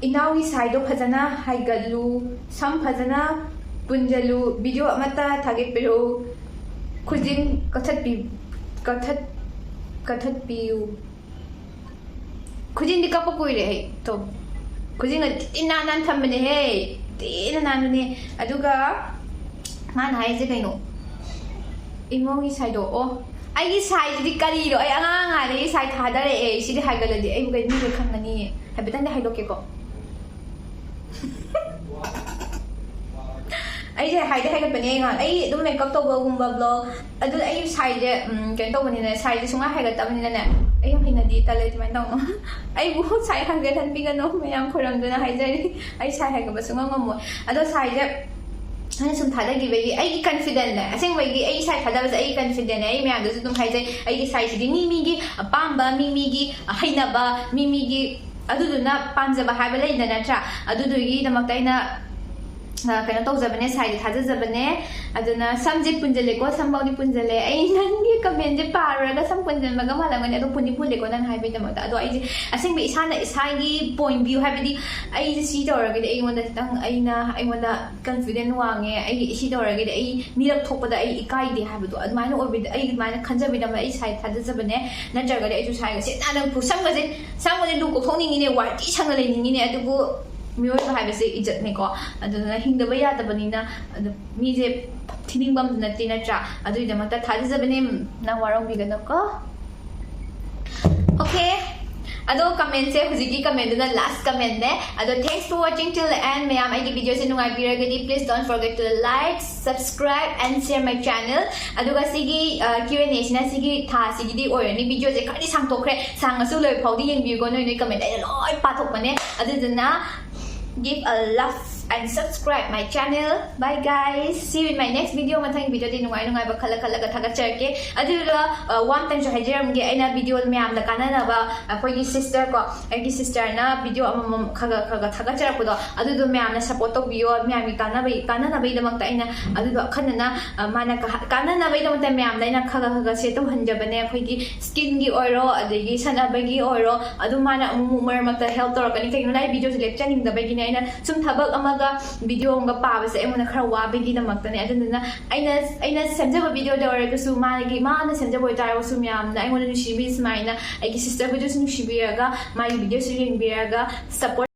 ꯏꯅꯥꯎꯒꯤ ꯁꯥꯏꯗꯣ ꯐꯖꯅ ꯍꯥꯏꯒꯠꯂꯨ, ꯁꯝ ꯐꯖꯅ ꯄꯨꯟꯖꯜꯂꯨ, video ꯑꯃꯠꯇ ꯊꯥꯒꯠꯄꯤꯔꯛꯎ, ꯈꯨꯖꯤꯟ ꯀꯛꯊꯠꯄꯤ-, ꯀꯛꯊꯠ-, ꯀꯛꯊꯠꯄꯤꯌꯨ"꯫ ꯈꯨꯖꯤꯟꯗꯤ ꯀꯛꯄ ꯀꯨꯏꯔꯦ ꯑꯩ꯫ ꯇꯣ꯫ ꯈꯨꯖꯤꯟꯒ ꯊꯤ ꯅꯥꯟ ꯅꯥꯟ ꯊꯝꯕꯅꯦꯍꯦ꯫ ꯊꯤꯅ ꯅꯥꯟꯕꯅꯦ꯫ ꯑꯗꯨꯒ ꯃꯥꯅ ꯍꯥꯏꯁꯦ ꯀꯩꯅꯣ? ꯏꯃꯧꯒꯤ ꯁꯥꯏꯗꯣ꯫ ꯑꯣ, ꯑꯩꯒꯤ ꯁꯥꯏꯁꯤꯗꯤ ꯀꯔꯤꯅꯣ? ꯑꯩ ꯑꯉꯥꯡ ꯑꯣꯏꯔꯤꯉꯩꯗꯒꯤ ꯁꯥꯏ ꯊꯥꯗꯔꯛꯑꯦ꯫ ꯁꯤꯗꯤ ꯍꯥꯏꯒꯠꯂꯗꯤ ꯑꯩꯕꯨ ꯀꯩ ꯃꯤꯒ ꯈꯪꯒꯅꯤ? ꯍꯥꯏꯐꯦꯠꯇꯪꯗꯤ ꯍꯥꯏꯗꯣꯛꯀꯦꯀꯣ꯫ ꯑꯩꯁꯦ ꯍꯥꯏꯗꯤ ꯍꯥꯏꯒꯠꯄꯅꯦ ꯉꯥꯏꯍꯥꯛ꯫ ꯑꯩ ꯑꯗꯨꯝ makeup ꯇꯧꯕꯒꯨꯝꯕ vlog, ꯑꯗꯨ ꯑꯩ ꯁꯥꯏꯁꯦ, ꯎꯝ, ꯀꯩꯅꯣ ꯇꯧꯕꯅꯤꯅ, ꯁꯥꯏꯁꯦ ꯁꯨꯡꯍꯥꯏ ꯍꯥꯏꯒꯠꯇꯕꯅꯤꯅꯅꯦ, ꯑꯩ ꯌꯥꯝ ꯍꯩꯅꯗꯤ, ꯇꯜꯂꯦ ꯑꯗꯨꯃꯥꯏꯅ ꯇꯧꯅꯣ꯫ ꯑꯩꯕꯨ ꯁꯥꯏ ꯍꯥꯏꯒꯠꯍꯟꯕꯤꯒꯅꯣ, ꯃꯌꯥꯝ ꯈꯣꯏꯔꯝꯗꯨꯅ ꯍꯥꯏꯖꯔꯤ꯫ ꯑꯩ ꯁꯥꯏ ꯍꯥꯏꯒꯠꯄ ꯁꯨꯡꯉꯝ ꯉꯝꯃꯣꯏ꯫ ꯑꯗꯣ ꯁꯥꯏꯁꯦ ꯑꯩꯅ ꯁꯨꯝ ꯊꯥꯗꯈꯤꯕꯒꯤ ꯑꯩꯒꯤ confidentꯅꯦ, ꯑꯁꯦꯡꯕꯒꯤ ꯑꯩ ꯁꯥꯏ ꯊꯥꯗꯕꯁꯦ ꯑꯩꯒꯤ confidentꯅꯦ꯫ ꯑꯩ ꯃꯌꯥꯝꯗꯁꯨ ꯑꯗꯨꯝ ꯍꯥꯏꯖꯩ, ꯑꯩꯒꯤ ꯁꯥꯏꯁꯤꯗꯤ ꯃꯤ ꯃꯤꯒꯤ ꯑꯄꯥꯝꯕ, ꯃꯤ ꯃꯤꯒꯤ ꯍꯩꯅꯕ, ꯃꯤ ꯃꯤꯒꯤ ꯑꯗꯨꯗꯨꯅ ꯄꯥꯝꯖꯕ ꯍꯥꯏꯕ ꯂꯩꯗ ꯅꯠꯇ꯭ꯔꯥ? ꯑꯗꯨꯗꯨꯒꯤꯗꯃꯛꯇ ꯑꯩꯅ ꯑ, ꯀꯩꯅꯣ ꯇꯧꯖꯕꯅꯦ, ꯁꯥꯏꯗ ꯊꯥꯖꯖꯕꯅꯦ꯫ ꯑꯗꯨꯅ ꯁꯝꯁꯦ ꯄꯨꯟꯖꯜꯂꯦꯀꯣ, ꯁꯝꯐꯥꯎꯗꯤ ꯄꯨꯟꯖꯜꯂꯦ꯫ ꯑꯩ ꯅꯪꯒꯤ comment ꯁꯦ ꯄꯥꯔꯨꯔꯒ ꯁꯝ ꯄꯨꯟꯖꯟꯕꯒ ꯃꯥꯜꯂꯝꯒꯅꯤ, ꯑꯗꯣ ꯄꯨꯟꯗꯤ ꯄꯨꯜꯂꯦꯀꯣ ꯅꯪ ꯍꯥꯏꯕꯒꯤꯗꯃꯛꯇ꯫ ꯑꯗꯣ ꯑꯩꯁꯦ ꯑꯁꯦꯡꯕ ꯏꯁꯥꯅ ꯏꯁꯥꯒꯤ point view, ꯍꯥꯏꯕꯗꯤ ꯑꯩꯁꯦ ꯁꯤ ꯇꯧꯔꯒꯗꯤ ꯑꯩꯉꯣꯟꯗ ꯈꯤꯇꯪ, ꯑꯩꯅ, ꯑꯩꯉꯣꯟꯗ confident ꯋꯥꯡꯉꯦ, ꯑꯩ ꯁꯤ ꯇꯧꯔꯒꯗꯤ ꯑꯩ ꯃꯤꯔꯛ ꯊꯣꯛꯄꯗ ꯑꯩ ꯏꯀꯥꯏꯗꯦ ꯍꯥꯏꯕꯗꯣ, ꯑꯗꯨꯃꯥꯏꯅ ꯑꯣꯏꯕꯗ, ꯑꯩ ꯑꯗꯨꯃꯥꯏꯅ ꯈꯟꯖꯕꯒꯤꯗꯃꯛꯇ ꯑꯩ ꯁꯥꯏꯗ ꯊꯥꯖꯖꯕꯅꯦ꯫ ꯅꯠꯇ꯭ꯔꯒꯗꯤ ꯑꯩꯁꯨ ꯁꯥꯏꯒ ꯁꯦꯠ ꯅꯥꯟꯅ ꯁꯝꯒꯁꯦ, ꯁꯝꯒꯁꯦ ꯂꯨ ꯀꯣꯛꯊꯣꯛꯅꯤꯡꯉꯤꯅꯦ, ꯋꯥꯔꯤ ꯁꯪꯅ ꯂꯩꯅꯤꯡꯉꯤꯅꯦ꯫ ꯑꯗꯨꯕꯨ ꯃꯤꯑꯣꯏꯕ ꯍꯥꯏꯕꯁꯦ ꯏꯖꯠꯅꯤꯀꯣ꯫ ꯑꯗꯨꯗꯨꯅ ꯍꯤꯡꯗꯕ ꯌꯥꯗꯕꯅꯤꯅ, ꯑꯗꯨ ꯃꯤꯁꯦ ꯊꯤꯅꯤꯡꯕ ꯑꯃꯁꯨ ꯅꯠꯇꯦ, ꯅꯠꯇ꯭ꯔꯥ? ꯑꯗꯨꯒꯤꯗꯃꯛꯇ ꯊꯥꯖꯖꯕꯅꯦ, ꯅꯪ ꯋꯥꯔꯧꯕꯤꯒꯅꯨꯀꯣ꯫ Okay, ꯑꯗꯣ comment ꯁꯦ, ꯍꯧꯖꯤꯛꯀꯤ comment ꯗꯨꯅ last comment ꯅꯦ꯫ ꯑꯗꯣ thanks for watching till the end꯫ ꯃꯌꯥꯝ ꯑꯩꯒꯤ video say ꯅꯨꯡꯉꯥꯏꯕꯤꯔꯒꯗꯤ please don't forget to like, subscribe and share my channel꯫ ꯑꯗꯨꯒ ꯁꯤꯒꯤ, ꯑ, Q and A ꯁꯤꯅ ꯁꯤꯒꯤ ꯊꯥꯁꯤꯒꯤꯗꯤ ꯑꯣꯏꯔꯅꯤ꯫ Video ꯁꯦ ꯈꯔꯗꯤ ꯁꯥꯡꯊꯣꯛꯈ꯭ꯔꯦ, ꯁꯥꯡꯉꯁꯨ ꯂꯣꯏ ꯐꯥꯎꯗꯤ ꯌꯦꯡꯕꯤꯌꯨꯀꯣ, ꯅꯣꯏ ꯅꯣꯏ comment ꯑꯩꯅ ꯂꯣꯏ ꯄꯥꯊꯣꯛꯄꯅꯦ꯫ ꯑꯗꯨꯗꯨꯅ give a love and subscribe my channel. Bye guys, see you in my next video꯫ ꯃꯊꯪ video ꯗꯤ ꯅꯨꯡꯉꯥꯏ ꯅꯨꯡꯉꯥꯏꯕ ꯈꯜꯂ ꯈꯜꯂꯒ ꯊꯥꯒꯠꯆꯔꯛꯀꯦ꯫ ꯑꯗꯨꯒ, ꯑ, one time ꯁꯨ ꯍꯥꯏꯖꯔꯝꯒꯦ, ꯑꯩꯅ video ꯃꯌꯥꯝꯗ ꯀꯥꯟꯅꯅꯕ, ꯑꯩꯈꯣꯏꯒꯤ sister ꯀꯣ, ꯑꯩꯒꯤ sister ꯅ video ꯑꯃꯃꯝ ꯈꯔ ꯈꯔ ꯈꯔ ꯈꯔ ꯊꯥꯒꯠꯆꯔꯛꯄꯗꯣ, ꯑꯗꯨꯗꯣ ꯃꯌꯥꯝꯅ support ꯇꯧꯕꯤꯌꯣ꯫ ꯃꯌꯥꯝꯒꯤ ꯀꯥꯟꯅꯕ, ꯀꯥꯟꯅꯅꯕꯒꯤꯗꯃꯛꯇ ꯑꯩꯅ ꯑꯗꯨꯗꯣ ꯑꯈꯟꯅꯅ, ꯑ, ꯃꯥꯅ ꯀ-, ꯀꯥꯟꯅꯅꯕꯒꯤꯗꯃꯛꯇ ꯃꯌꯥꯝꯗ ꯑꯩꯅ ꯈꯔ ꯈꯔ ꯈꯔ share ꯇꯧꯍꯟꯖꯕꯅꯦ꯫ ꯑꯩꯈꯣꯏꯒꯤ skin ꯒꯤ ꯑꯣꯏꯔꯣ, ꯑꯗꯒꯤ ꯁꯥꯟꯅꯕꯒꯤ ꯑꯣꯏꯔꯣ, ꯑꯗꯨꯝ ꯃꯥꯅ ꯑꯃꯨꯛ ꯑꯃꯨꯛ ꯃꯔꯛ ꯃꯔꯛꯇ help ꯇꯧꯔꯛꯀꯅꯤ꯫ ꯀꯩꯒꯤꯅꯣꯗ ꯑꯩ video ꯁꯦ ꯂꯦꯞꯆꯅꯤꯡꯗꯕꯒꯤꯅꯦ꯫ ꯑꯩꯅ ꯁꯨꯝ ꯊꯕꯛ ꯑꯃꯒ video ꯑꯃꯒ ꯄꯥꯕꯁꯦ ꯑꯩꯉꯣꯟꯗ ꯈꯔ ꯋꯥꯕꯒꯤꯗꯃꯛꯇꯅꯦ꯫ ꯑꯗꯨꯗꯨꯅ ꯑꯩꯅ, ꯑꯩꯅ ꯁꯦꯝꯖꯕ video ꯗ ꯑꯣꯏꯔꯒꯁꯨ, ꯃꯥꯒꯤ, ꯃꯥꯅ ꯁꯦꯝꯖꯕ ꯑꯣꯏꯇꯥꯔꯒꯁꯨ, ꯃꯌꯥꯝꯅ ꯑꯩꯉꯣꯟꯗ ꯅꯨꯡꯁꯤꯕꯤ ꯁꯨꯃꯥꯏꯅ ꯑꯩꯒꯤ sister ꯈꯣꯏꯗꯁꯨ ꯅꯨꯡꯁꯤꯕꯤꯔꯒ, ꯃꯥꯒꯤ video ꯁꯨ ꯌꯦꯡꯕꯤꯔꯒ support